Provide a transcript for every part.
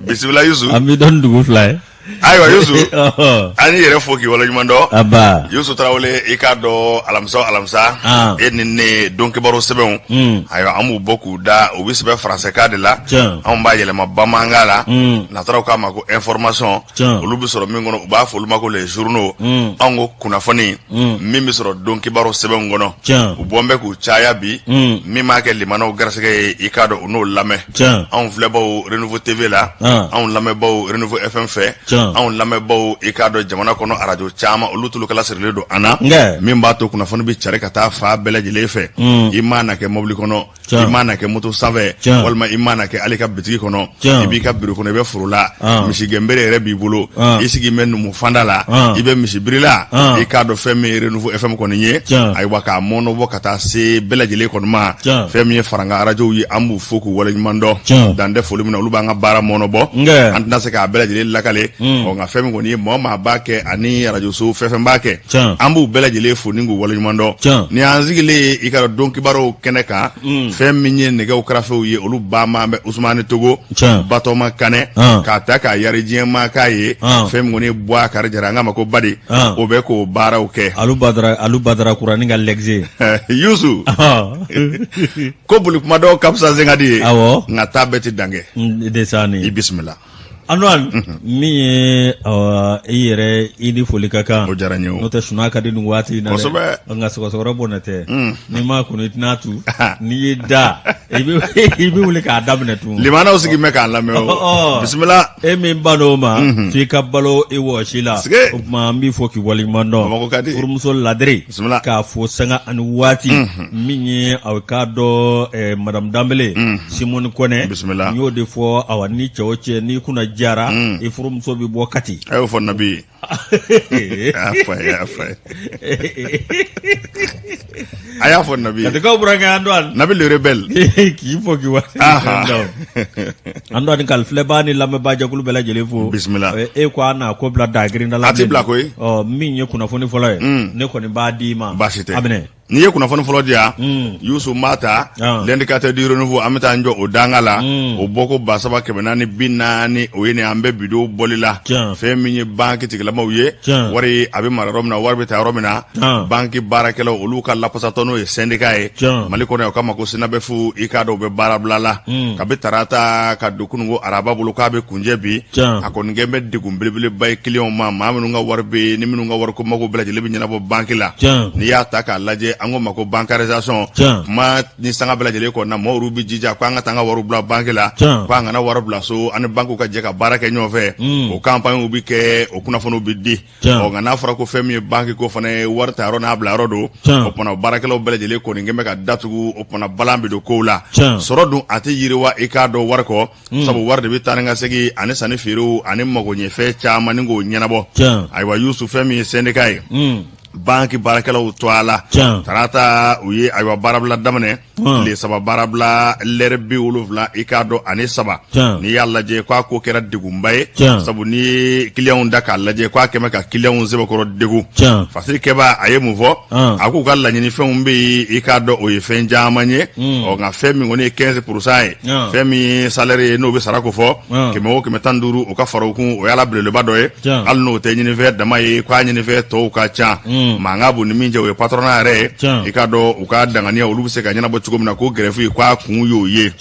Bisimila Yusu. An bɛ dɔn dugu fila ye. Ayiwa Yusu, an y'i yɛrɛ fo k'i waleɲuman dɔn. Aba. Yusu Tarawele, i k'a dɔn alamisa o alamisa, e ni ne don kibaru sɛbɛnw, ayiwa an b'u bɔ k'u da, u bɛ sɛbɛn faransɛkan de la, anw b'a yɛlɛma bamanankan la, nataraw k'a ma ko information, olu bɛ sɔrɔ min kɔnɔ, u b'a fɔ olu ma ko les journaux, anw ko kunnafoni min bɛ sɔrɔ don kibaru sɛbɛnw kɔnɔ, u bɔn bɛ k'u caya bi, min b'a kɛ limanaw garisɛgɛ ye, i k'a dɔn u n'o lamɛn. Anw filɛbaw Renouveau TV la, anw lamɛnbaw Renouveau FM fɛ, anw lamɛnbaw i k'a dɔn jamana kɔnɔ arajo caman, olu tulokala sirilen don an na, min b'a to kunnafoni bɛ cari ka taa fan bɛɛ lajɛlen fɛ. I mana kɛ mobili kɔnɔ, i mana kɛ moto sanfɛ, walima i mana kɛ hali ka bitigi kɔnɔ, i b'i ka biro kɔnɔ, i bɛ foro la, misigɛnbere yɛrɛ b'i bolo, i sigi bɛ numu fanda la, i bɛ misibiri la, i k'a dɔn fɛn min ye Renouveau FM kɔni ye, ayiwa k'a mɔnɔbɔ ka taa se bɛɛ lajɛlen kɔni ma. Fɛn min ye farankan arajow ye, an b'u fo k'u waleɲuman dɔn dan tɛ foli min na, olu b'an ka baara mɔnɔbɔ, an tɛna se k'a bɛɛ lajɛlen lakale. Ɔ nka fɛn min kɔni ye mɔgɔ maa b'a kɛ ani arajoso fɛn fɛn b'a kɛ, an b'u bɛɛ lajɛlen fo ni k'u waleɲuman dɔn. Ni an sigilen ye i ka don kibaruw kɛnɛ kan, fɛn min ye nɛgɛw karafew ye, olu ba bɛ Usumani Togo Batɔma Kanɛ k'a ta k'a yari diɲɛ maa k'a ye, fɛn min kɔni bɔ a kari jara an k'a ma ko Badi, o bɛ k'o baaraw kɛ. Alu Badara Kuranin ka lɛgise. Yusu ko boli kuma dɔw ka fisa senkadi ye, nka taa bɛɛ tɛ dan kɛ. I bisimila. Antoine, min ye i yɛrɛ, i ni foli ka kan. O diyara n ye. N'o tɛ sunɔgɔ ka di nin waati in na dɛ. Kosɛbɛ. Nka sɔgɔsɔgɔ bɔnɛ tɛ. N'i ma kunu i tɛna tu. N'i y'i da i bɛ wuli k'a daminɛ tun. Limanaw sigi bɛ k'an lamɛn o. Bisimila. E min ban'o ma, f'i ka balo i wɔsi la. O tuma an b'i fo k'i waleɲuman dɔn. Bamakɔ ka di. Furumuso ladiri. Bisimila. K'a fo sanga ani waati. Min ye aw k'a dɔn madame Danbele. Simoni Kɔnɛ. Bisimila. N y'o de fɔ, awa ni cɛ o cɛ n'i kunna jara, i furumuso bɛ bɔ Kati. A y'o fɔ Nabi ye. A y'a fɔ a ye, a y'a fɔ a ye. A y'a fɔ Nabi ye. Katikaw burankɛ Antoine. Nabi le rebelle. K'i fo k'i wale. Antoine ka filɛbaa ni lamɛnbaajɛkulu bɛɛ lajɛlen fo. Bisimila. E ko an n'a ko bila dagirinda la. A tɛ bila koyi. Ɔ min ye kunnafoni fɔlɔ ye. Ne kɔni b'a d'i ma. Baasi tɛ. A minɛ. N'i ye kunnafoni fɔlɔ di yan, Yusu n b'a ta L'indicateur du Renouveau, an bɛ taa an jɔ o danga la, o bɔ ko 3440, o ye nin, an bɛ bidon bɔli la. Fɛn min ye banki tigilamaw ye, wari a bɛ mara yɔrɔ min na, wari bɛ ta yɔrɔ min na, banki baarakɛlaw olu ka lafasatɔn n'o ye syndicat ye Mali kɔnɔ, o k'a ma ko SYNABEF, i k'a dɔn u bɛ baarabila la kabi tarata ka don kununko araba bolo, k'a bɛ kuncɛ bi. A kɔni kɛlen bɛ degun belebeleba ye kiliyanw ma, maa minnu ka wari bɛ yen ni minnu ka wariko mago bɛɛ lajɛlen bɛ ɲɛnabɔ banki la. N'i y'a ta k'a lajɛ, an k'o ma ko bancarisation, kuma ni sanga bɛɛ lajɛlen kɔnɔna, mɔgɔw bɛ jija ko an ka taa an ka wari bila banki la, ko an kana wari bila so, an ni bankiw ka jɛ ka baara kɛ ɲɔgɔn fɛ. O campagne bɛ kɛ, o kunnafoniw bɛ di. Ɔ nka n'a fɔra ko fɛn min ye banki ko fana ye, wari ta yɔrɔ n'a bila yɔrɔ don, o tuma baarakɛlaw bɛɛ lajɛlen kɔni kɛlen bɛ ka datugu, o tuma balan bɛ don kow la. Sɔrɔ dun a tɛ yiriwa i k'a dɔn wari kɔ, sabu wari de bɛ taa ni ka segin ani sanni feerew ani magoɲɛfɛn caman ni k'o ɲɛnabɔ. Ayiwa Yusu, fɛn min ye syndicat ye, banki baarakɛlaw to a la, tarata u ye ayiwa baarabila daminɛ, tile saba baarabila, lɛrɛ 73 i k'a dɔn ani saba. N'i y'a lajɛ k'a ko kɛra degunba ye, sabu n'i ye kiliyanw da k'a lajɛ k'a kɛmɛ ka kiliyanw sɛbɛkɔrɔ degun. Fasiri Kɛba a ye mun fɔ? A k'u ka laɲinifɛnw bɛ yen, i k'a dɔn o ye fɛn caman ye. Ɔ nka fɛn min kɔni ye 15% ye, fɛn min ye salaire ye n'o bɛ sara ko fɔ, kɛmɛ o kɛmɛ 15, o ka fara o kun, o y'a la belebeleba dɔ ye. Hali n'o tɛ ɲinifɛn dama ye, k'a ɲinifɛn tɔw ka ca. Mankan b'u ni min cɛ, o ye patronat yɛrɛ ye, i k'a dɔn u ka danganiya olu bɛ se ka ɲɛnabɔ cogo min na, ko grève ye k'a kun y'o ye.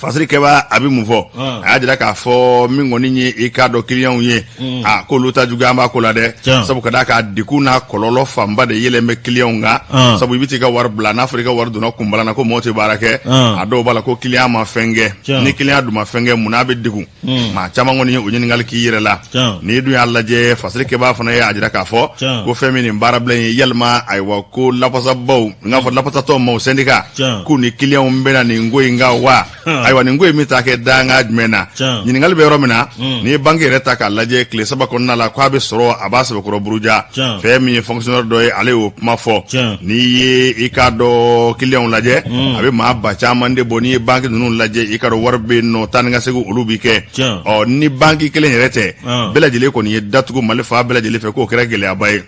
Fasiri Kɛba a bɛ mun fɔ? A y'a jira k'a fɔ min kɔni ye i k'a dɔn kiliyanw ye, a k'olu ta juguya b'a ko la dɛ, sabu ka d'a kan degun n'a kɔlɔlɔ fanba de yɛlɛn bɛ kiliyanw kan, sabu i bɛ t'i ka wari bila, n'a fɔra i ka wari donna kunbala na ko mɔgɔ tɛ baara kɛ, a dɔw b'a la ko kiliyan ma fɛn kɛ. Ni kiliyan dun ma fɛn kɛ, mun n'a bɛ degun? Maa caman kɔni ye o ɲininkali k'i yɛrɛ la. N'i dun y'a lajɛ, Fasiri Kɛba fana ye a jira k'a fɔ ko fɛn min nin baarabila in ye, yalima ayiwa ko lafasabaw n k'a fɔ lafasatɔn maaw syndicat k'u ni kiliyanw bɛna nin ko in kan wa? Ayiwa nin ko in bɛ taa kɛ danga jumɛn na? Ɲininkali bɛ yɔrɔ min na, n'i ye banki yɛrɛ ta k'a lajɛ tile 3 kɔnɔna la k'a bɛ sɔrɔ a b'a sɛbɛkɔrɔ buruja. Fɛn min ye fonctionnaire dɔ ye, ale y'o kuma fɔ. N'i ye i k'a dɔn kiliyanw lajɛ, a bɛ maa ba caman de bɔ. N'i ye banki ninnu lajɛ, i k'a dɔn wari bɛ yen nɔ, taa ni ka segin olu bɛ kɛ. Ɔ ni banki kelen yɛrɛ tɛ, bɛɛ lajɛlen kɔni ye datugu Mali fan bɛɛ lajɛlen fɛ, k'o kɛra gɛlɛyaba ye.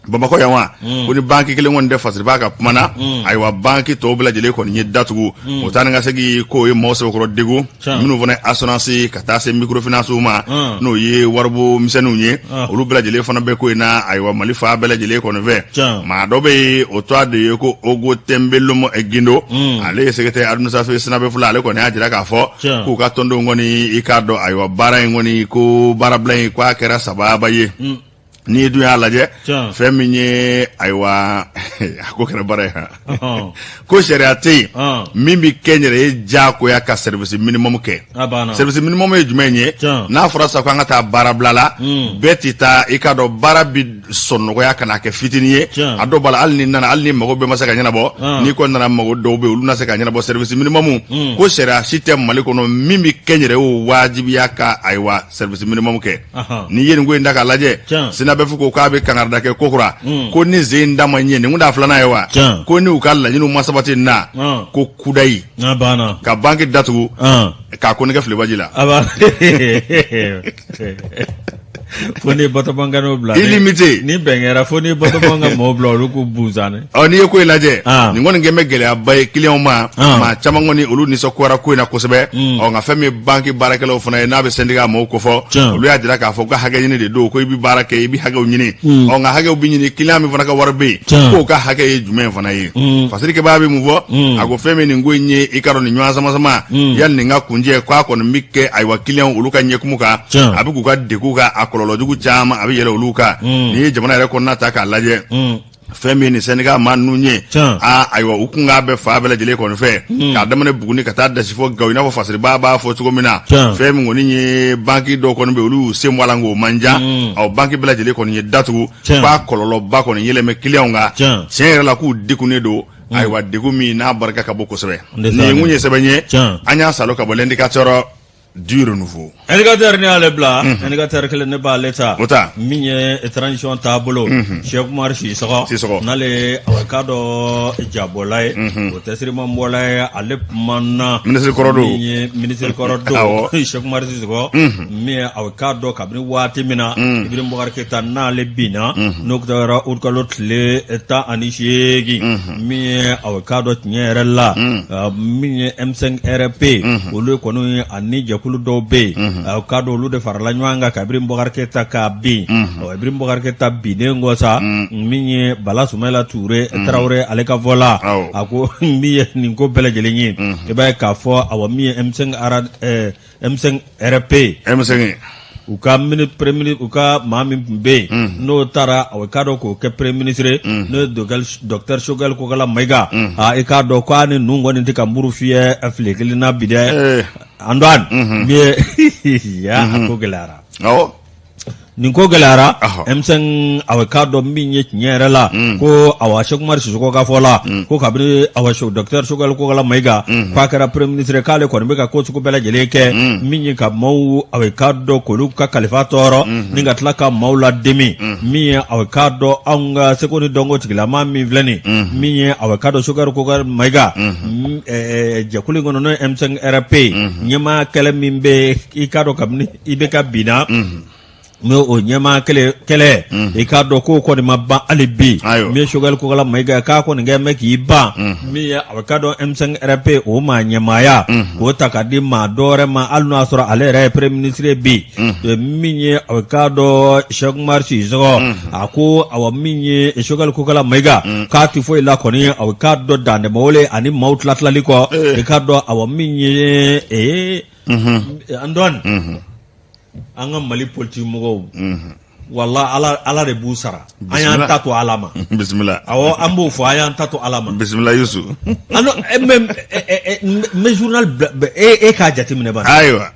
Bamakɔ yan wa ko ni banki kelen kɔni tɛ Fasiriba ka kuma na ayiwa banki tɔw bɛɛ lajɛlen kɔni ye datugu o taa ni ka segin k'o ye maaw sɛbɛkɔrɔ degun minnu fana assurance ka taa se microfinance ma n'o ye waribon misɛnninw ye olu bɛɛ lajɛlen fana bɛ ko in na ayiwa Mali fan bɛɛ lajɛlen kɔni fɛ maa dɔ bɛ yen o tɔgɔ de ye ko Ogo Tɛnbelom Gindo ale ye secrétaire administratif SYNABEF la ale kɔni y'a jira k'a fɔ k'u ka tɔndenw kɔni i k'a dɔn ayiwa baara in kɔni ko baarabila in k'a kɛra sababa ye n'i dun y'a lajɛ fɛn min ye ayiwa a ko kɛra baara ye ko sariya tɛ yen min bɛ kɛnyɛrɛye diyagoya ka service minimum kɛ service minimum ye jumɛn ye n'a fɔra sa ko an ka taa baarabila la bɛɛ tɛ taa i k'a dɔn baara bɛ sɔn nɔgɔya ka n'a kɛ fitinin ye a dɔw b'a la hali n'i nana hali ni mago bɛɛ ma se ka ɲɛnabɔ n'i kɔni nana mago dɔw bɛ yen olu na se ka ɲɛnabɔ service minimum ko sariya si tɛ Mali kɔnɔ min bɛ kɛnyɛrɛye wajibiya ka ayiwa service minimum kɛ n'i ye nin ko in ta k'a lajɛ SYNABEF ko k'a bɛ kangarida kɛ kokura ko ni sen in da ma ɲɛ nin kun t'a filanan ye wa ko ni u ka laɲiniw ma sabati nin na ko kudayi ka banki datugu k'a kɔni kɛ filibaji la fo ni batɔbankɛw bila illimité ni bɛn kɛra fo ni batɔban ka mɔgɔw bila olu k'u bunsan ɔ n'i ye ko in lajɛ nin kɔni kɛlen bɛ gɛlɛyaba ye kiliyanw ma maa caman kɔni olu nisɔngoyara ko in na kosɛbɛ ɔ nka fɛn min ye banki baarakɛlaw fana ye n'a bɛ syndicat maaw kofɔ olu y'a jira k'a fɔ ko hakɛ ɲini de don ko i bɛ baara kɛ i bɛ hakɛw ɲini ɔ nka hakɛw bɛ ɲini kiliyan min fana ka wari bɛ yen k'o ka hakɛ ye jumɛn fana ye fasirikɛbaa bɛ mun fɔ a ko fɛn min nin ko in ye i k'a dɔn nin ɲɔgɔn sama sama yanni nin ka kuncɛ k'a kɔni bɛ kɛ ayiwa kiliyanw olu ka ɲɛkumu kan a bɛ k'u ka degun ka a kɔlɔlɔjugu caman a bɛ yɛlɛ olu kan n'i ye jamana yɛrɛ kɔnɔna ta k'a lajɛ fɛn min ni syndicat maa ninnu ye aa ayiwa u kun k'a bɛ fan bɛɛ lajɛlen kɔni fɛ k'a daminɛ Buguni ka taa dasi fɔ Gawo i n'a fɔ Fasiriba b'a fɔ cogo min na fɛn min kɔni ye banki dɔw kɔni bɛ olu y'u sen bɔ a la k'o man jan ɔ banki bɛɛ lajɛlen kɔni ye datugu k'a kɔlɔlɔba kɔni yɛlɛmɛ kiliyanw kan tiɲɛ yɛrɛ la k'u degunnen don ayiwa degun min n'a barika ka bon kosɛbɛ nin kun ye sɛbɛn ye an y'a salo ka bɔ L'Indicateur du Renouveau. Indicateur ne y'ale bila indicateur kelen ne b'ale ta o ta min ye transition taabolo Cheikh Oumar Sissoko Sissoko n'ale a k'a dɔn jabɔla ye o tɛ sirimanbɔla ye ale kumana minisiri kɔrɔ don min ye minisiri kɔrɔ don Cheikh Oumar Sissoko min ye a k'a dɔn kabini waati min na Ibrahim Boubacar Keita n'ale binna n'o kɛra utikalo tile 18 min ye a k'a dɔn tiɲɛ yɛrɛ la min ye M5 RP olu kɔni ani jɛkulu dɔw bɛ yen a k'a dɔn olu de farala ɲɔgɔn kan ka Ibrahim Boubacar Keita k'a bin ɔ Ibrahim Boubacar Keita binnen kɔ sa min ye Bala Soumaïla Touré Tarawele ale ka fɔ la a ko min ye nin ko bɛɛ lajɛlen ye i b'a ye k'a fɔ awa min ye M5 M5 RP M5 u ka u ka maa min tun bɛ yen n'o taara a k'a dɔn k'o kɛ premier ministre n'o ye docteur Choguel Kokalla Maïga aa i k'a dɔn k'a ni ninnu kɔni tɛ ka muru fiyɛ file kelen na bi dɛ Antoine min ye a ko gɛlɛyara nin ko gɛlɛyara M5 a k'a dɔn min ye tiɲɛ yɛrɛ la ko awa Cheikh Oumar Sissoko ka fɔ la ko kabini awa docteur Choguel Kokalla Maïga k'a kɛra premier ministre k'ale kɔni bɛ ka ko sugu bɛɛ lajɛlen kɛ min ye ka maaw a k'a dɔn k'olu ka kalifa tɔɔrɔ ni ka tila ka maaw ladimi min ye a k'a dɔn anw ka seko ni dɔnko tigilama min filɛ nin min ye a k'a dɔn Choguel Kokalla Maïga jɛkulu in kɔnɔ n'o ye M5 RP ɲɛmaa kɛlɛ min bɛ i k'a dɔn kabini IBK binna mais o ɲɛmaa kɛlɛ i k'a dɔn k'o kɔni ma ban hali bi min ye Choguel Kokalla Maïga k'a kɔni kɛ mɛ k'i ban min ye a k'a dɔn M5 RP o maa ɲɛmaaya k'o ta ka di maa dɔ wɛrɛ ma hali n'o y'a sɔrɔ ale yɛrɛ ye premier ministre ye bi min ye a k'a dɔn Cheikh Oumar Sissoko a ko awa min ye Choguel Kokalla Maïga k'a tɛ foyi la kɔni a k'a dɔn dantɛmɛwale ani maaw tilatilali kɔ i k'a dɔn awa min ye ee Antoine an ka Mali politique mɔgɔw wala ala de b'u sara an y'an ta to ala ma bisimila awɔ an b'o fɔ an y'an ta to ala ma bisimila Yusu n bɛ journal e k'a jateminɛ ba ayiwa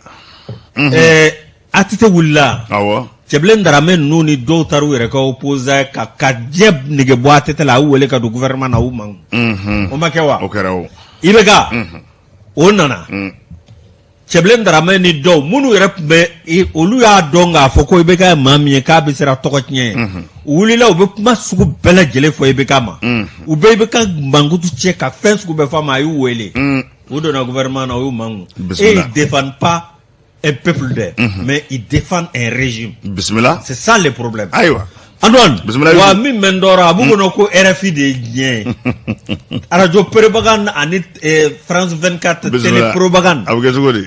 ATT wulila awɔ Cɛbilen Daramɛ ninnu ni dɔw taara u yɛrɛ kɛ opposant ka diɲɛ nege bɔ ATT la a y'u wele ka don gouvernement na u man o ma kɛ wa o kɛra o IBK o nana Cɛbilen Daramɛ ni dɔw minnu yɛrɛ tun bɛ olu y'a dɔn k'a fɔ ko IBK ye maa min ye k'a bɛ siran tɔgɔ tiɲɛ ye u wulila u bɛ kuma sugu bɛɛ lajɛlen fɔ IBK ma u bɛ IBK mankutu cɛ ka fɛn sugu bɛɛ fɔ a ma a y'u wele u donna gouvernement na u y'u mankun et ils défendent pas un peuple dɛ mais ils défendent un régime bisimila c'est ça le problème ayiwa. Antoine, Bisimila. Wa min bɛ n tɔɔrɔ, a b'u kɔnɔ ko RFI de ye diɲɛ ye, arajo propagande ani France 24 télé propagande. A bɛ kɛ cogo di?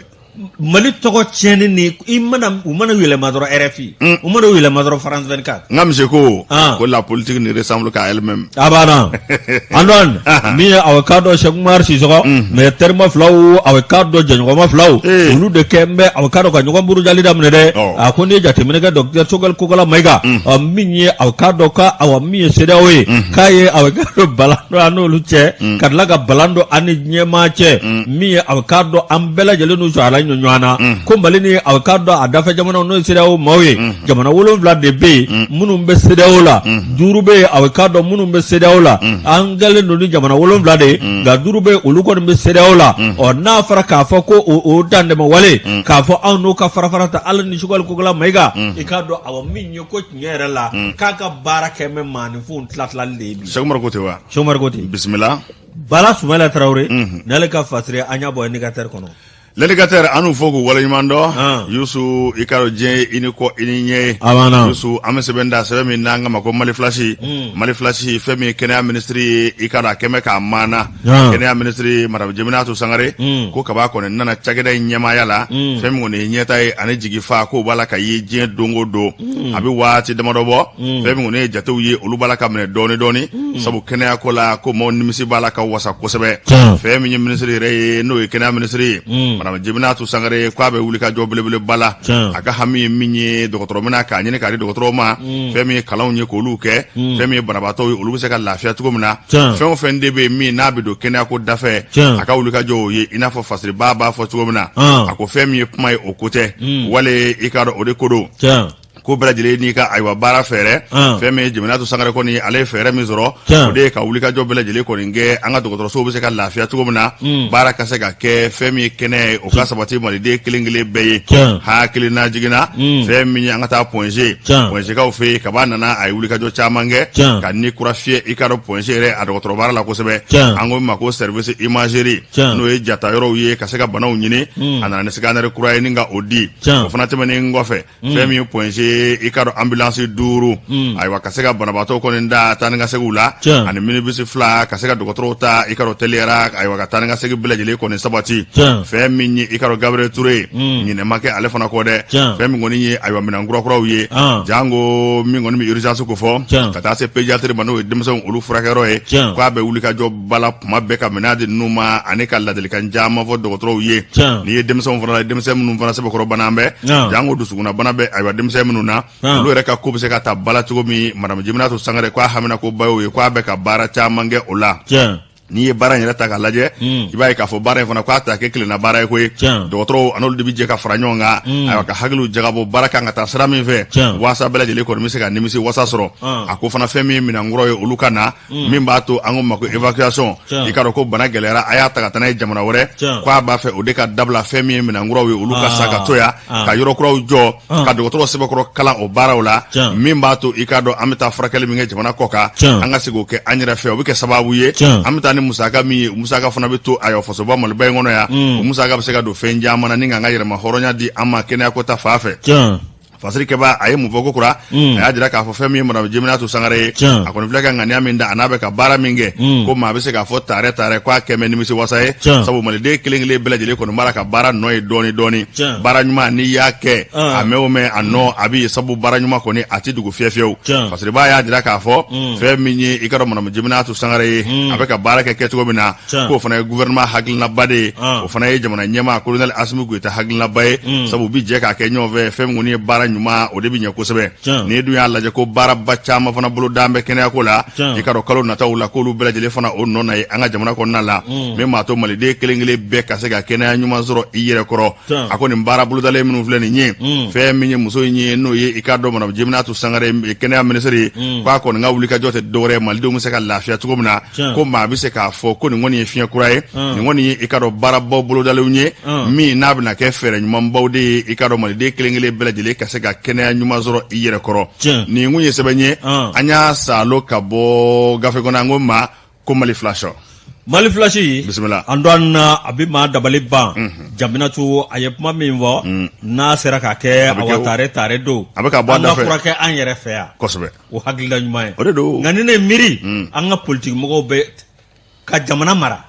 Mali tɔgɔ tiɲɛni ni i mana, u mana yɛlɛma dɔrɔn RFI, u mana yɛlɛma dɔrɔn France 24. N ka misi ko ko la politique ne ressemble qu'à elle-même. A banna. Antoine, min ye aw k'a dɔn, Cheikh Oumar Sissoko, mais terima filaw, aw k'a dɔn, jɛɲɔgɔnma filaw, olu de kɛ n bɛ aw k'a dɔn ka ɲɔgɔn burujali daminɛ dɛ. A ko n'i ye jateminɛ kɛ, docteur Choguel Kokalla Maïga, min ye aw k'a dɔn ka awa min ye CEDEAO ye, k'a ye aw k'a dɔn balan don an n'olu cɛ, ka tila ka balan don an ni diɲɛmaa cɛ, min ye aw k'a dɔn an bɛɛ lajɛlen n'u sɔrɔ a la ɲɔgɔn na, ko Mali ni aw k'a dɔn a dafɛ jamanaw, n'o ye CEDEAO maaw ye, jamana 7 de bɛ yen minnu bɛ CEDEAO la, 5 bɛ yen aw k'a dɔn minnu bɛ CEDEAO la. An kɛlen don ni jamana 7 de ye, nka 5 bɛ yen, olu kɔni bɛ CEDEAO la. Ɔ, n'a fɔra k'a fɔ ko o dantɛmɛ wale, k'a fɔ anw n'u ka fara fara ta, Ala ni Choguel Kokalla Maïga, i k'a dɔn awa min ye ko tiɲɛ yɛrɛ la, k'a ka baara kɛ bɛ maaninfinw tilatilali de ye bi. Cheikh Oumar ko ten wa? Cheikh Oumar ko ten. Bisimila. Bala Soumaïla Traoré n'ale ka fasiri, an y'a bɔ Indicateur kɔnɔ. L'indicateur, an n'u fo k'u waleɲuman dɔn. Yusu, i k'a dɔn diɲɛ ye i ni kɔ i ni ɲɛ ye. A banna. Yusu, an bɛ sɛbɛn da, sɛbɛn min n'an k'a ma ko Mali Flash. Mali Flash, fɛn min ye kɛnɛya minisiri ye, i k'a dɔn a kɛn bɛ k'a maana. Kɛnɛya minisiri Madame Jeminatu Sangare ko kaba kɔni nana cakɛda in ɲɛmaaya la, fɛn min kɔni ye ɲɛta ye ani jigifa, k'o b'a la ka ye diɲɛ don o don. A bɛ waati damadɔ bɔ, fɛn min kɔni ye jatew ye, olu b'a la ka minɛ dɔɔni dɔɔni, sabu kɛnɛya ko la, ko maaw nimisi b'a la ka wasa kosɛbɛ. Fɛn min ye minisiri yɛrɛ ye, n'o ye kɛnɛya minisiri ye Madame Jeminatu Sangare, k'a bɛ wuli ka jɔ belebeleba la. A ka hami ye min ye, dɔgɔtɔrɔ minɛn k'a ɲini k'a di dɔgɔtɔrɔw ma, fɛn min ye kalanw ye k'olu kɛ, fɛn min ye banabaatɔw ye, olu bɛ se ka lafiya cogo min na, fɛn o fɛn de bɛ yen min n'a bɛ don kɛnɛya ko dafɛ, a ka wuli ka jɔ o ye. I n'a fɔ fasiriba b'a fɔ cogo min na, a ko fɛn min ye kuma ye, o ko tɛ wale, i k'a dɔn o de ko don, ko bɛɛ lajɛlen n'i ka ayiwa baara fɛɛrɛ. Fɛn min ye Jeminatu Sangare kɔni, ale ye fɛɛrɛ min sɔrɔ, o de ye ka wulikajɔ bɛɛ lajɛlen kɔni kɛ an ka dɔgɔtɔrɔsow bɛ se ka lafiya cogo min na, baara ka se ka kɛ, fɛn min ye kɛnɛya ye, o ka sabati maliden kelen kelen bɛɛ ye. Hakili na jiginna fɛn min ye, an ka taa Point G. Point G kaw fɛ yen, kaba nana, a ye wulikajɔ caman kɛ ka ni kura fiyɛ, i k'a dɔn Point G yɛrɛ a dɔgɔtɔrɔ baara la kosɛbɛ. An ko min ma ko service imagerie, n'o ye jata yɔrɔw ye ka se ka banaw ɲini, a nana ni scanner kura ye ni ka o di. O fana tɛmɛnen kɔfɛ, fɛn min ye Point G, i k'a dɔn ambulance 5, ayiwa, ka se ka banabaatɔ kɔni da taa ni ka seginw la, ani minibus 2, ka se ka dɔgɔtɔrɔw ta, i k'a dɔn teliyara, ayiwa, ka taa ni ka segin bɛɛ lajɛlen kɔni sabati. Fɛn min ye, i k'a dɔn Gabriel Touré, ɲinɛ ma kɛ ale fana kɔ dɛ. Fɛn min kɔni ye, ayiwa, minɛn kurakuraw ye, janko min kɔni bɛ urgence ko fɔ, ka taa se pédiatrie ma, n'o ye denmisɛnw olu furakɛyɔrɔ ye, k'a bɛ wuli ka jɔ bala kuma bɛɛ ka minɛn di ninnu ma, ani ka ladilikan caman fɔ dɔgɔtɔrɔw ye. N'i ye denmisɛnw fana la, denmisɛn minnu fana sɛbɛkɔrɔ bana bɛ, janko dusukunna bana bɛ, ayiwa, denmisɛn minnu na, olu yɛrɛ ka ko bɛ se ka ta bala cogo min, Madame Jeminatu Sangare k'a hamina ko ba y'o ye, k'a bɛ ka baara caman kɛ o la. N'i ye baara in yɛrɛ ta k'a lajɛ, i b'a ye k'a fɔ baara in fana, k'a ta kɛ kelenna baara ye koyi. Dɔgɔtɔrɔw an'olu de bɛ jɛ ka fara ɲɔgɔn kan, ayiwa, ka hakiliw jagabɔ baara kan ka taa sira min fɛ, waasa bɛɛ lajɛlen kɔni bɛ se ka nimisi wasa sɔrɔ. A ko fana, fɛn min ye minɛn kuraw ye, olu ka na, min b'a to an ko ma ko évacuation, i k'a dɔn ko bana gɛlɛyara, a y'a ta ka taa n'a ye jamana wɛrɛ, k'a b'a fɛ o de ka dabila. Fɛn min ye minɛn kuraw ye, olu ka sa ka to yan, ka yɔrɔ kuraw jɔ, ka dɔgɔtɔrɔ sɛbɛkɔrɔ kalan o baaraw la, min b'a to, i k'a dɔn an bɛ taa furakɛli min kɛ jamana kɔ kan, an ka se k'o kɛ an yɛrɛ fɛ. O bɛ kɛ sababu ye, an bɛ taa ni musaka min ye, musaka fana bɛ to, ayiwa, fasoba Maliba in kɔnɔ yan. O musaka bɛ se ka don fɛn caman na ni k'an ka yɛrɛma hɔrɔnya di an ma kɛnɛyako ta fan fɛ. Fasiri kɛba, a ye mun fɔ ko kura? A y'a jira k'a fɔ fɛn min ye Madame Jeminatu Sangare ye, a kɔni filɛ ka ŋaniya min da, a n'a bɛ ka baara min kɛ, ko maa bɛ se k'a fɔ tare tare k'a kɛmɛ nimisi wasa ye, sabu maliden kelen kelen bɛɛ lajɛlen kɔni b'a la ka baara nɔ ye dɔɔni dɔɔni. Baara ɲuman, n'i y'a kɛ, a mɛn o mɛn, a nɔ a bɛ ye, sabu baara ɲuman kɔni a tɛ dugu fiye fiyewu. Fasiriba y'a jira k'a fɔ fɛn min ye, i k'a dɔn Madame Jeminatu Sangare ye, a bɛ ka baara kɛ kɛcogo min na, k'o fana ye gouvernement hakilinaba de ye, o fana ye jamana ɲɛmaa colonel Asimi Goyita hakilinaba ye, sabu u bɛ jɛ k'a kɛ ɲɔgɔn fɛ. Fɛn min kɔni ye baara ɲuman, o de bɛ ɲɛ kosɛbɛ. N'i dun y'a lajɛ ko baaraba caman fana bolo dan bɛ kɛnɛyako la, i k'a dɔn kalo nataw la, k'olu bɛɛ lajɛlen fana o nɔ na ye an ka jamana kɔnɔna la, min b'a to maliden kelen kelen bɛɛ ka se ka kɛnɛya ɲuman sɔrɔ i yɛrɛ kɔrɔ. A ko nin baara bolodalen minnu filɛ nin ye, fɛn min ye muso in ye, n'o ye, i k'a dɔn Madame Jeminatu Sangare, kɛnɛya minisiri ye, k'a kɔni ka wulikajɔ tɛ dɔwɛrɛ ye malidenw bɛ se ka lafiya cogo min na. Ko maa bɛ se k'a fɔ ko nin kɔni ye fiɲɛ kura ye, nin kɔni ye, i k'a dɔn baarabaw bolodalenw ye, min n'a bɛna kɛ fɛɛrɛ ɲumanbaw de ye, i k'a dɔn maliden kelen kelen bɛɛ lajɛlen ka se ka kɛnɛya ɲuman sɔrɔ i yɛrɛ kɔrɔ. Nin kun ye sɛbɛn ye, an y'a saalo ka bɔ gafe kɔnɔ, an ko ma ko Mali Flash. Mali Flash bisimila Antoine a bɛ maa dabali ban Jaminatu a ye kuma min fɔ n'a sera ka kɛ A bɛ kɛ awa tare tare don A bɛ ka bɔ a an ka da fɛ. furakɛ an yɛrɛ fɛ yan kosɛbɛ o hakilila ɲuman ye O de don. nka ni ne miiri an ka politiki mɔgɔw bɛ ka jamana mara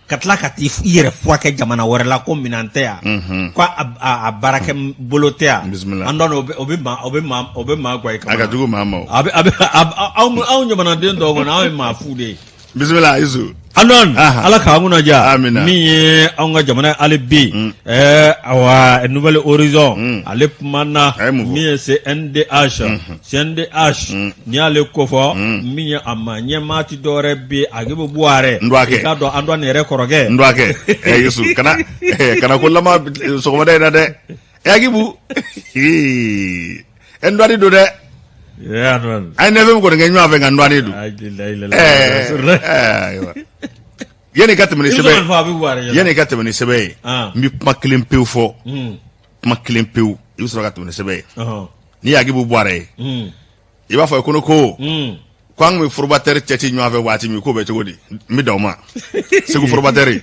ka tila ka t'i yɛrɛ furakɛ jamana wɛrɛ la ko minɛn tɛ yan ko a baarakɛ bolo tɛ yan Bisimila. Antoine o bɛ o bɛ maa o bɛ maa o bɛ maa gwa i a kama ka jugu maa ma o a bɛ a bɛ anw jamanaden dɔw kɔni anw ye maa fu de ye bisimila Isu Antoine Aha. ala k'an kunna diya Amina. min ye anw ka jamana ye hali bi awa Nouvel Horizon ale kumana A ye mun fɔ? min ye CNDH CNDH n'i y'ale kofɔ min ye a ma ɲɛmaa tɛ dɔwɛrɛ bi Agibu Buwarɛ N dɔgɔkɛ. i k'a dɔn Antoine yɛrɛ kɔrɔkɛ n dɔgɔkɛ ɛ Yusu kana kana ko lama sɔgɔmada in na dɛ ɛ Agibu ɛ n dɔgɔnin don dɛ Ee, Antoine. an ye neuvième kɔni kɛ ɲɔgɔn fɛ nka n dɔgɔnin don Ayi, la ilaha illallah. ɛɛ ayiwa yanni i ka tɛmɛ ni I bɛ se sɛbɛn ka nin fɔ Agibu Buwarɛ ɲɛna. yanni i ka tɛmɛ ni sɛbɛn ye Ah. n bɛ kuma kelen pewu fɔ kuma kelen pewu i bɛ sɔrɔ ka tɛmɛ ni sɛbɛn ye n'i ye Agibu Buwarɛ ye i b'a fɔ ko ne ko ko an tun bɛ forobatɛri cɛ ci ɲɔgɔn fɛ waati min k'o bɛ cogo di n bɛ dan o ma Segu forobatɛri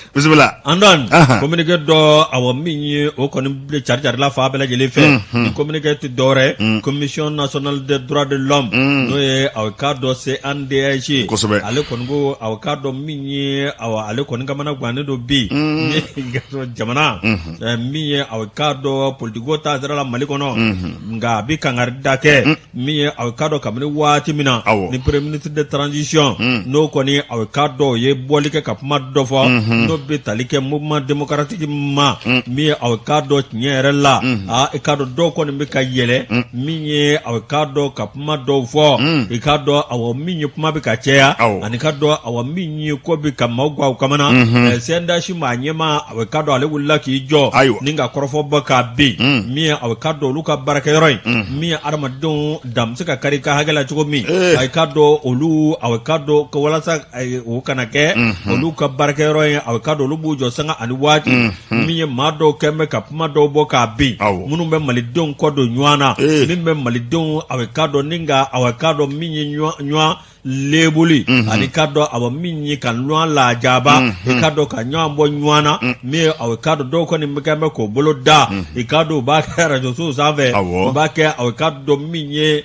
bisimila Antoine Ahan. communiqué dɔ awɔ min ye o kɔni bile cari carila fan bɛɛ lajɛlen fɛ ni communiqué tɛ dɔwɛrɛ commission nationale des droits de l'homme n'o ye aw k'a dɔn CNDH ye Kosɛbɛ. ale kɔni ko aw k'a dɔn min ye awa ale kɔni kamana gannen don bi min ye jamana min ye aw k'a dɔn politiko taasira la Mali kɔnɔ nka a bɛ kangari da kɛ min ye aw k'a dɔn kabini waati min na ni premier ministre de transition n'o kɔni aw k'a dɔn o ye bɔli kɛ ka kuma dɔ fɔ n'o bɛ tali kɛ mouvement démocratique ma min ye aw k'a dɔn tiɲɛ yɛrɛ la aa i k'a dɔn dɔw kɔni bɛ ka yɛlɛ min ye aw k'a dɔn ka kuma dɔw fɔ i k'a dɔn awɔ min ye kuma bɛ ka caya ani k'a dɔn awɔ min ye ko bɛ ka maaw gan u kamana CNDH maa ɲɛmaa aw k'a dɔn ale wulila k'i jɔ Ayiwa. ni ka kɔrɔfɔ bɔ k'a bin min ye aw k'a dɔn olu ka baarakɛyɔrɔ in min ye adamadenw dan bɛ se ka kari i ka hakɛ la cogo min a k'a dɔn olu aw k'a dɔn ko walasa o kana kɛ olu ka baarakɛyɔrɔ in aw k'a dɔn olu b'u jɔ sanga ani waati min ye maa dɔw kɛn bɛ ka kuma dɔw bɔ k'a bin minnu bɛ malidenw kɔ don ɲɔgɔn na min bɛ malidenw aw k'a dɔn ni ka aw k'a dɔn min ye ɲɔgɔn lebuli ani k'a dɔn awa min ye ka ɲɔgɔn lajaba i k'a dɔn ka ɲɔgɔn bɔ ɲɔgɔn na min ye aw k'a dɔn dɔw kɔni bɛ kɛ bɛ k'o bolo da i k'a dɔn u b'a kɛ arajosow sanfɛ u b'a kɛ aw k'a dɔn min ye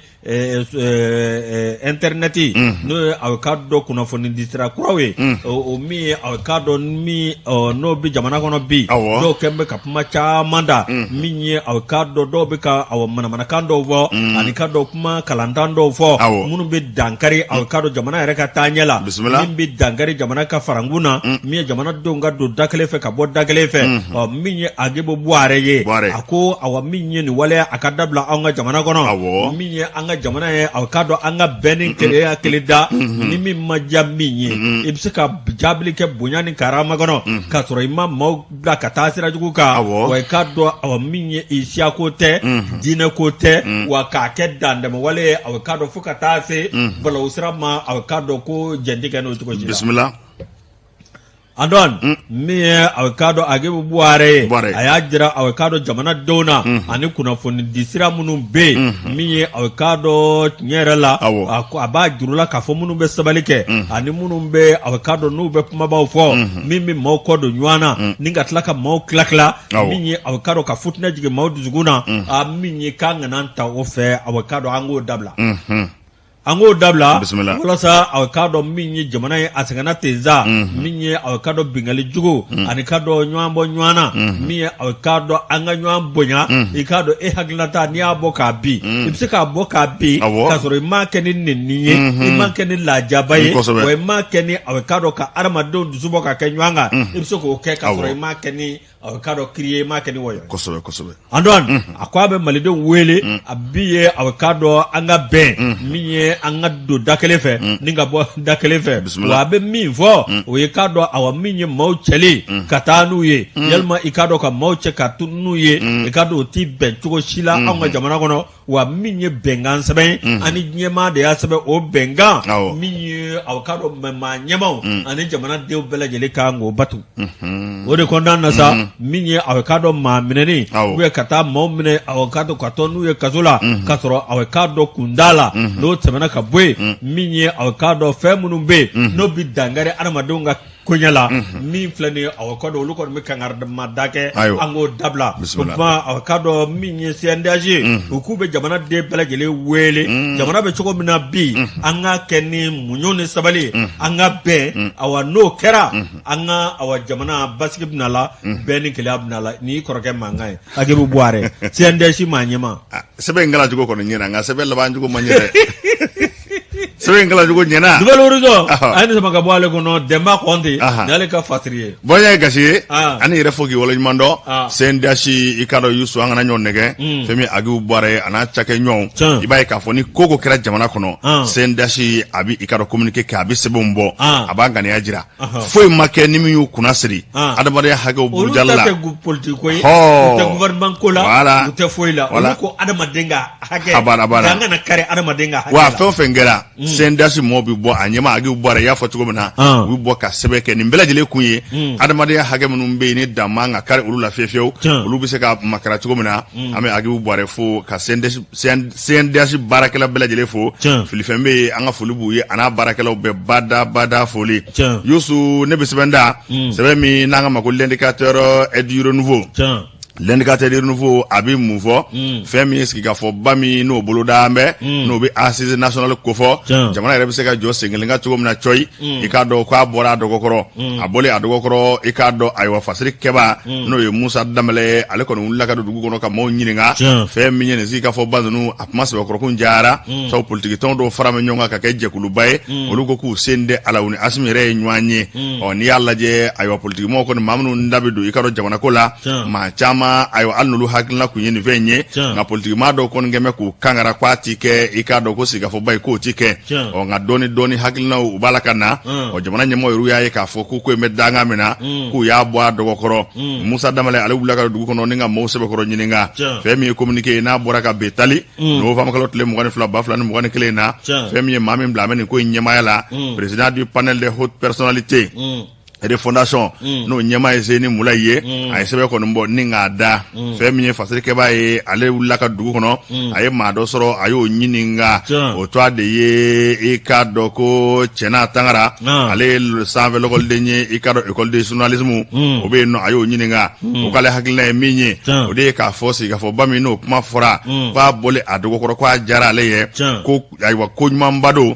internet n'o ye aw k'a dɔn kunnafoni di sira kuraw ye o min ye aw k'a dɔn min n'o bɛ jamana kɔnɔ bi dɔw kɛn bɛ ka kuma caman da min ye aw k'a dɔn dɔw bɛ ka aw manamanakan dɔw fɔ ani k'a dɔn kuma kalantan dɔw fɔ minnu bɛ dankari aw k'a dɔn jamana yɛrɛ ka taaɲɛ la min bɛ dankari jamana ka farankun na min ye jamanadenw ka don da kelen fɛ ka bɔ da kelen fɛ ɔ min ye Agibu Buwarɛ ye a ko awa min ye nin waleya a ka dabila anw ka jamana kɔnɔ min ye an ka jamana ye aw k'a dɔn an ka bɛn ni kelenya kelen da ni min ma diya min ye i bɛ se ka jaabili kɛ bonya ni karama kɔnɔ k'a sɔrɔ i ma maaw bila ka taa sira jugu kan wa i k'a dɔn awa min ye i siyako tɛ diinɛ ko tɛ wa k'a kɛ dantɛmɛwale ye aw k'a dɔn fo ka taa se balawu sira ma aw k'a dɔn ko jɛn tɛ kɛ n'o cogo si la bisimila Antoine min ye aw k'a dɔn Agibu Buwarɛ ye a y'a jira aw k'a dɔn jamanadenw na ani kunnafoni di sira minnu bɛ yen min ye aw k'a dɔn tiɲɛ yɛrɛ la a b'a juru la k'a fɔ minnu bɛ sɛbɛnni kɛ ani minnu bɛ aw k'a dɔn n'u bɛ kumabaw fɔ min bɛ maaw kɔ don ɲɔgɔn na ni ka tila ka maaw tila tila min ye aw k'a dɔn ka futinɛ jigin maaw dusukun na a min ye k'an kana ta o fɛ aw k'a dɔn an k'o dabila an k'o dabila Bisimila. walasa aw k'a dɔn min ye jamana ye a sɛgɛnna tenza min ye aw k'a dɔn binkanni jugu ani k'a dɔn ɲɔgɔn bɔ ɲɔgɔn na min ye aw k'a dɔn an ka ɲɔgɔn bonya i k'a dɔn e hakilinata n'i y'a bɔ k'a bin i bɛ se k'a bɔ k'a bin k'a sɔrɔ i m'a kɛ ni nɛni ye i m'a kɛ ni lajaba ye wa i m'a kɛ ni aw k'a dɔn ka adamadenw dusu bɔ ka kɛ ɲɔgɔn kan i bɛ se k'o kɛ k'a sɔrɔ i m'a kɛ ni aw k'a dɔn kiri ye i m'a kɛ ni wɔyɔ ye. Kosɛbɛ kosɛbɛ. Antoine a ko a bɛ malidenw wele a bi ye aw k'a dɔn an ka bɛn min ye an ka don da kelen fɛ ni ka bɔ da kelen fɛ Bisimila. wa a bɛ min fɔ o ye k'a dɔn awa min ye maaw cɛli ka taa n'u ye yalima i k'a dɔn ka maaw cɛ ka taa n'u ye i k'a dɔn o ti bɛn cogo si la anw ka jamana kɔnɔ. Wa min ye bɛnkan sɛbɛn ye, ani ɲɛmaa de y'a sɛbɛn, o bɛnkan min ye aw k'a dɔn maa ɲɛmaaw ani jamanadenw bɛɛ lajɛlen kan k'o bato. O de kɔnɔna na sa, min ye aw k'a dɔn maa minɛni ou bien ka taa maaw minɛ, aw k'a dɔn ka taa n'u ye kaso la k'a sɔrɔ aw k'a dɔn kun t'a la, n'o tɛmɛna ka bɔ yen, min ye aw k'a dɔn fɛn minnu bɛ yen n'o bɛ dankari adamadenw ka koɲɛ la, min filɛ nin ye, aw k'a dɔn olu kɔni bɛ kangarimada kɛ, an k'o dabila. O tuma aw k'a dɔn min ye CNDH ye, u k'u bɛ jamanaden bɛɛ lajɛlen wele, jamana bɛ cogo min na bi, an ka kɛ ni muɲu ni sabali ye, an ka bɛn. Awa n'o kɛra, an ka awa jamana basigi bɛna la, bɛn ni kelenya bɛna la. N'i kɔrɔkɛ mankan ye Agibu Buwarɛ, CNDH maa ɲɛmaa. Sɛbɛn in kalancogo kɔni ɲɛna, nka sɛbɛn labancogo ma ɲɛ dɛ. Sɛbɛn in kalancogo ɲɛna. Nouvel Horizon, a ye nin sama ka bɔ ale kɔnɔ. Dɛnba Kɔnte nin y'ale ka fasiri ye. Bonya ye gasi ye. An yɛrɛ fo k'i waleɲuman dɔn. CNDH, i k'a dɔn Yusu, an kana ɲɔgɔn nɛgɛ. Fɛn min Agibu Buwarɛ a n'a cakɛɲɔgɔnw, i b'a ye k'a fɔ ni ko ko kɛra jamana kɔnɔ, CNDH a bɛ i k'a dɔn communiqué kɛ, a bɛ sɛbɛnw bɔ, a b'a ŋaniya jira. Foyi ma kɛ ni min y'u kunna siri adamadenya hakɛw burujali la. Olu ta tɛ politique ko ye, u tɛ gouvernement ko la, u tɛ foyi la. Olu ko adamaden ka hakɛ, a b'a la, dan kana kari adamaden ka hakɛ la. Wa fɛn o fɛn kɛra, CNDH mɔɔw bɛ bɔ, a ɲɛmaa Agibu Buwarɛ, i y'a fɔ cogo min na, u bɛ bɔ ka sɛbɛn kɛ. Nin bɛɛ lajɛlen kun ye adamadenya hakɛ minnu bɛ yen ni dan man ka kari olu la fiyewu fiyewu, olu bɛ se ka makara cogo min na. An bɛ Agibu Buwarɛ fo ka CNDH baarakɛla bɛɛ lajɛlen fo. Filifɛn bɛ yen, an ka foli b'u ye, a n'a baarakɛlaw bɛɛ, bada bada foli. Yusu, ne bɛ sɛbɛn da, sɛbɛn min n'an k'a ma ko L'Indicateur du Renouveau. L'indicateur du Renouveau a bɛ mun fɔ? Fɛn min ye sigikafɔba min n'o boloda an bɛ, n'o bɛ assise nationale kofɔ, jamana yɛrɛ bɛ se ka jɔ sen kelen kan cogo min na cɔyi. I k'a dɔn k'a bɔra a dɔgɔkɔrɔ, a bɔlen a dɔgɔkɔrɔ, i k'a dɔn ayiwa fasiri kɛba, n'o ye Musa Danbɛlɛ ye, ale kɔni wulila ka don dugu kɔnɔ ka maaw ɲininka. Fɛn min ye nin sigikafɔba ninnu, a kuma sɛbɛkɔrɔkun jayara, sabu politikitɔn dɔw fara bɛ ɲɔgɔn kan ka kɛ jɛkuluba ye. Olu ko k'u sen tɛ a la, u ni Asimi yɛrɛ ye ɲɔgɔn ye. Ɔ n'i y'a lajɛ, ayiwa politikimɔgɔw kɔni, maa minnu da bɛ don i k'a dɔn jamana ko la, maa caman, ayiwa hali n'olu hakilina kun ye nin fɛn in ye, nka politikimaa dɔw kɔni kɛn bɛ k'u kangara k'a ti kɛ, i k'a dɔn ko sigikafɔba ye k'o ti kɛ. Ɔ nka dɔɔni dɔɔni hakilinaw u b'a la ka na. Ɔ jamana ɲɛmɔgɔ yɛrɛ y'a ye k'a fɔ ko ko in bɛ danga min na, k'u y'a bɔ a dɔgɔkɔrɔ. Musa Danbɛlɛ, ale wulila ka don dugu kɔnɔ ni ka maaw sɛbɛkɔrɔ ɲininka. Fɛn min ye communiqué ye n'a bɔra ka bɛn tali novembre kalo tile 22 2021 na, fɛn min ye maa min bila a bɛ nin ko in ɲɛmaaya la, président du panel des hautes personnalités refondation, n'o ɲɛmaa ye Zeni Mulayi ye, a ye sɛbɛn kɔni bɔ ni k'a da. Fɛn min ye fasirikɛbaa ye, ale wulila ka dugu kɔnɔ, a ye maa dɔ sɔrɔ, a y'o ɲininka. O tɔgɔ de ye i k'a dɔn ko Cɛna Tangara, ale ye sanfɛ lɔkɔliden ye, i k'a dɔn école de journalisme o bɛ yen nɔ. A y'o ɲininka, o k'ale hakilina ye min ye, o de ye k'a fɔ sigikafɔba min n'o kuma fɔra k'a bɔlen a dɔgɔkɔrɔ, k'a diyara ale ye, ko ayiwa ko ɲumanba don,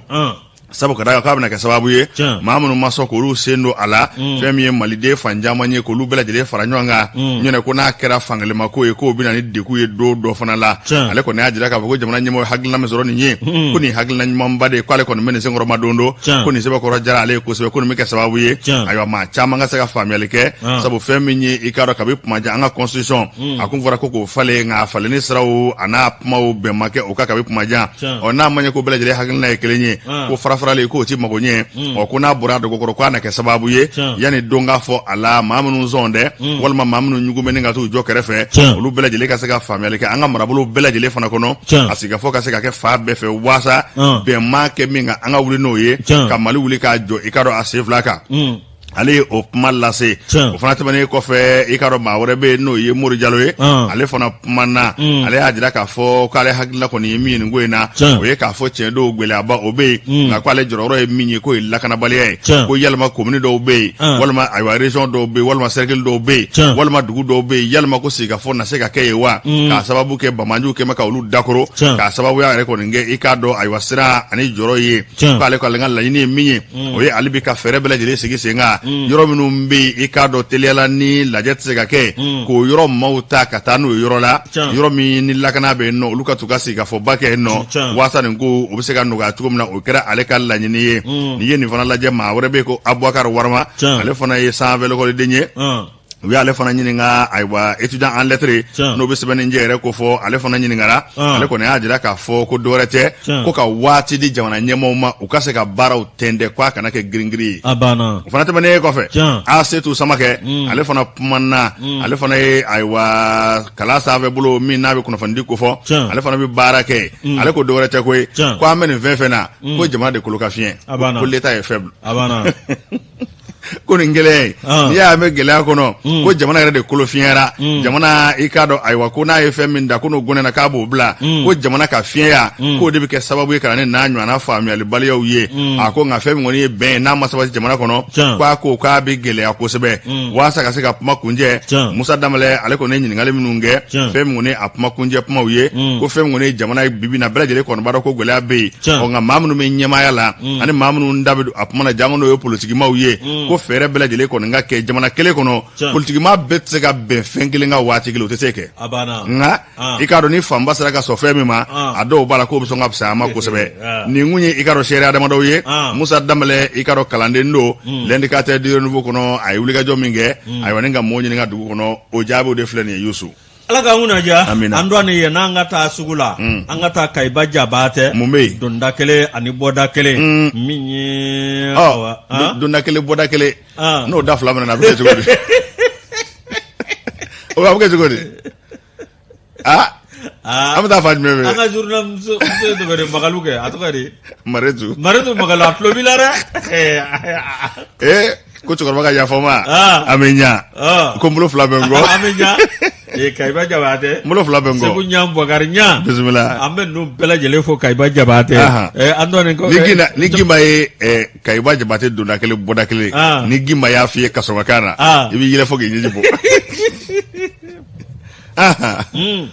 sabu ka d'a kan k'a bɛna kɛ sababu ye maa minnu ma sɔn k'olu sen don a la, fɛn min ye maliden fan caman ye, k'olu bɛɛ lajɛlen fara ɲɔgɔn kan. Ɲɔnɛ ko n'a kɛra fankelenma ko ye, k'o bɛna ni degun ye don dɔ fana la. Ale kɔni y'a jira k'a fɔ ko jamana ɲɛmɔgɔ ye hakilina min sɔrɔ nin ye, ko nin hakilina ɲumanba de ye, k'ale kɔni bɛ nin senkɔrɔma don don, ko nin sɛbɛkɔrɔ diyara ale ye kosɛbɛ, ko nin bɛ kɛ sababu ye ayiwa maa caman ka se ka faamuyali kɛ, sabu fɛn min ye i k'a dɔn kabi kuma jan an ka constitution a kun fɔra ko k'o falen, nka a falenni siraw a n'a kumaw bɛn ma kɛ o kan kabi kuma jan. Ɔ n'a ma ɲɛ ko bɛɛ lajɛlen hakilina ye kelen ye, ko farafarali k'o ti mago ɲɛ. Ɔ ko n'a bɔra a dɔgɔkɔrɔ, k'a na kɛ sababu ye yanni don ka fɔ a la, maa minnu sɔn tɛ walima maa minnu ɲugun bɛ ni ka t'u jɔ kɛrɛfɛ, olu bɛɛ lajɛlen ka se ka faamuyali kɛ an ka marabolo bɛɛ lajɛlen fana kɔnɔ, a sigikafɔ ka se ka kɛ fan bɛɛ fɛ, waasa bɛn ma kɛ min kan, an ka wuli n'o ye ka Mali wuli k'a jɔ i k'a dɔn a sen fila kan. Ale ye o kuma lase. O fana tɛmɛnen kɔfɛ, i k'a dɔn maa wɛrɛ bɛ yen n'o ye Mori Jalo ye, ale fana kumana. Ale y'a jira k'a fɔ k'ale hakilina kɔni ye min ye nin ko in na, o ye k'a fɔ tiɲɛ don gɛlɛyaba o bɛ yen, nka k'ale jɔyɔrɔ ye min ye, k'o ye lakanabaliya ye, ko yalima komini dɔw bɛ yen, walima ayiwa région dɔw bɛ yen, walima cercle dɔw bɛ yen, walima dugu dɔw bɛ yen, yalima ko sigikafɔ na se ka kɛ yen wa, k'a sababu kɛ banbaanciw kɛmɛ ka olu dakoro, k'a sababuya yɛrɛ kɔni kɛ i k'a dɔn ayiwa siran ani jɔrɔ ye. K'ale k'ale ka laɲini ye min ye, o ye ale bi ka fɛɛrɛ bɛɛ lajɛlen sigi sen kan, yɔrɔ minnu bɛ yen i k'a dɔn teliyala ni lajɛ tɛ se ka kɛ, k'o yɔrɔ maaw ta ka taa n'o yɔrɔ la, yɔrɔ min ni lakana bɛ yen nɔ, olu ka t'u ka sigikafɔba kɛ yen nɔ, waasa nin ko o bɛ se ka nɔgɔya cogo min na. O kɛra ale ka laɲini ye. N'i ye nin fana lajɛ, maa wɛrɛ bɛ yen ko Abubakar Warama, ale fana ye sanfɛ lɔkɔliden ye. U y'ale fana ɲininka, ayiwa, étudiant en lettres, n'o bɛ sɛbɛnni jɛ yɛrɛ ko fɔ, ale fana ɲininkara. Ale kɔni y'a jira k'a fɔ ko dɔwɛrɛ tɛ, ko ka waati di jamana ɲɛmaaw ma, u ka se ka baaraw tɛntɛn, ko a kana kɛ giringirin ye. A banna. O fana tɛmɛnen kɔfɛ, Asetu Samakɛ, ale fana kumana. Ale fana ye, ayiwa, kalan sanfɛ bolo min n'a bɛ kunnafonidi kofɔ, ale fana bɛ baara kɛ. Ale ko dɔwɛrɛ tɛ koyi, ko an bɛ nin fɛn fɛn na, ko jamana de kolo ka fiɲɛ, ko l'État est faible. A banna. Ko nin gɛlɛya ye, n'i y'a mɛn gɛlɛya kɔnɔ, ko jamana yɛrɛ de kolo fiɲɛyara. Jamana, i k'a dɔn, ayiwa, ko n'a ye fɛn min da, ko n'o gɔnɛna, k'a b'o bila, ko jamana ka fiɲɛya, k'o de bɛ kɛ sababu ye ka na ni n'a ɲɔgɔnna faamuyalibaliyaw ye. A ko nka fɛn min kɔni ye bɛn ye, n'a ma sabati jamana kɔnɔ, k'a ko k'a bɛ gɛlɛya kosɛbɛ. Walasa ka se ka kuma kuncɛ, Musa Danbɛlɛ, ale kɔni ye ɲininkali minnu kɛ, fɛn min kɔni a kuma kuncɛ kumaw ye, ko fɛn min kɔni ye jamana ye bibi na, bɛɛ lajɛlen kɔni b'a dɔn ko gɛlɛya bɛ yen. Ɔ nka maa minnu bɛ ɲɛmaaya la ani maa minnu da bɛ don a kuma na, jango n'o ye politikimaw ye, ko fɛɛrɛ bɛɛ lajɛlen kɔni ka kɛ jamana kelen kɔnɔ. Politikimaa bɛɛ tɛ se ka bɛn fɛn kelen kan waati kelen, o tɛ se kɛ. Nka i k'a dɔn, ni fanba sera ka sɔn fɛn min ma, a dɔw b'a la k'o bɛ sɔn ka fisaya a ma kosɛbɛ. Nin kun ye, i k'a dɔn, seereya damadɔw ye. Musa Danbɛlɛ, i k'a dɔn, kalanden don L'Indicateur du Renouveau kɔnɔ. A ye wulikajɔ min kɛ, ayiwa, ni ka mɔgɔw ɲininka dugu kɔnɔ, o jaabiw de filɛ nin ye, Yusu. Ala k'an kunna diya. An dɔn ye n'an ka taa sugu la, an ka taa Kayiba Jabatɛ. Mun bɛ yen? Donda kelen ani bɔda kelen min ye. Donda kelen, bɔda kelen, n'o da fila minɛ, a bɛ kɛ cogo di? O bɛ kɛ cogo di? Aa, an bɛ taa fan jumɛn fɛ? An ka journal muso tɔgɔ de Magalu kɛ, a tɔgɔ de Maretu. Maretu Magalu, a tulo b'i la dɛ. Ee, ko cɛkɔrɔba ka yafa n ma. An bɛ ɲa. Ko n bolo fila bɛ n kɔ. An bɛ ɲa. Ee, Kayiba Jabatɛ. N bolo fila bɛ n kɔ. Segu ɲa, Bɔkari ɲa. Bisimila. An bɛ ninnu bɛɛ lajɛlen fo, Kayiba Jabatɛ. An dɔɔnin ko. Ni Gimba ye Kayiba Jabatɛ donda kelen, bɔda kelen, ni Gimba y'a f'i ye kasɔrɔkan na, i b'i yɛlɛ fo k'i ɲɛji bɔ.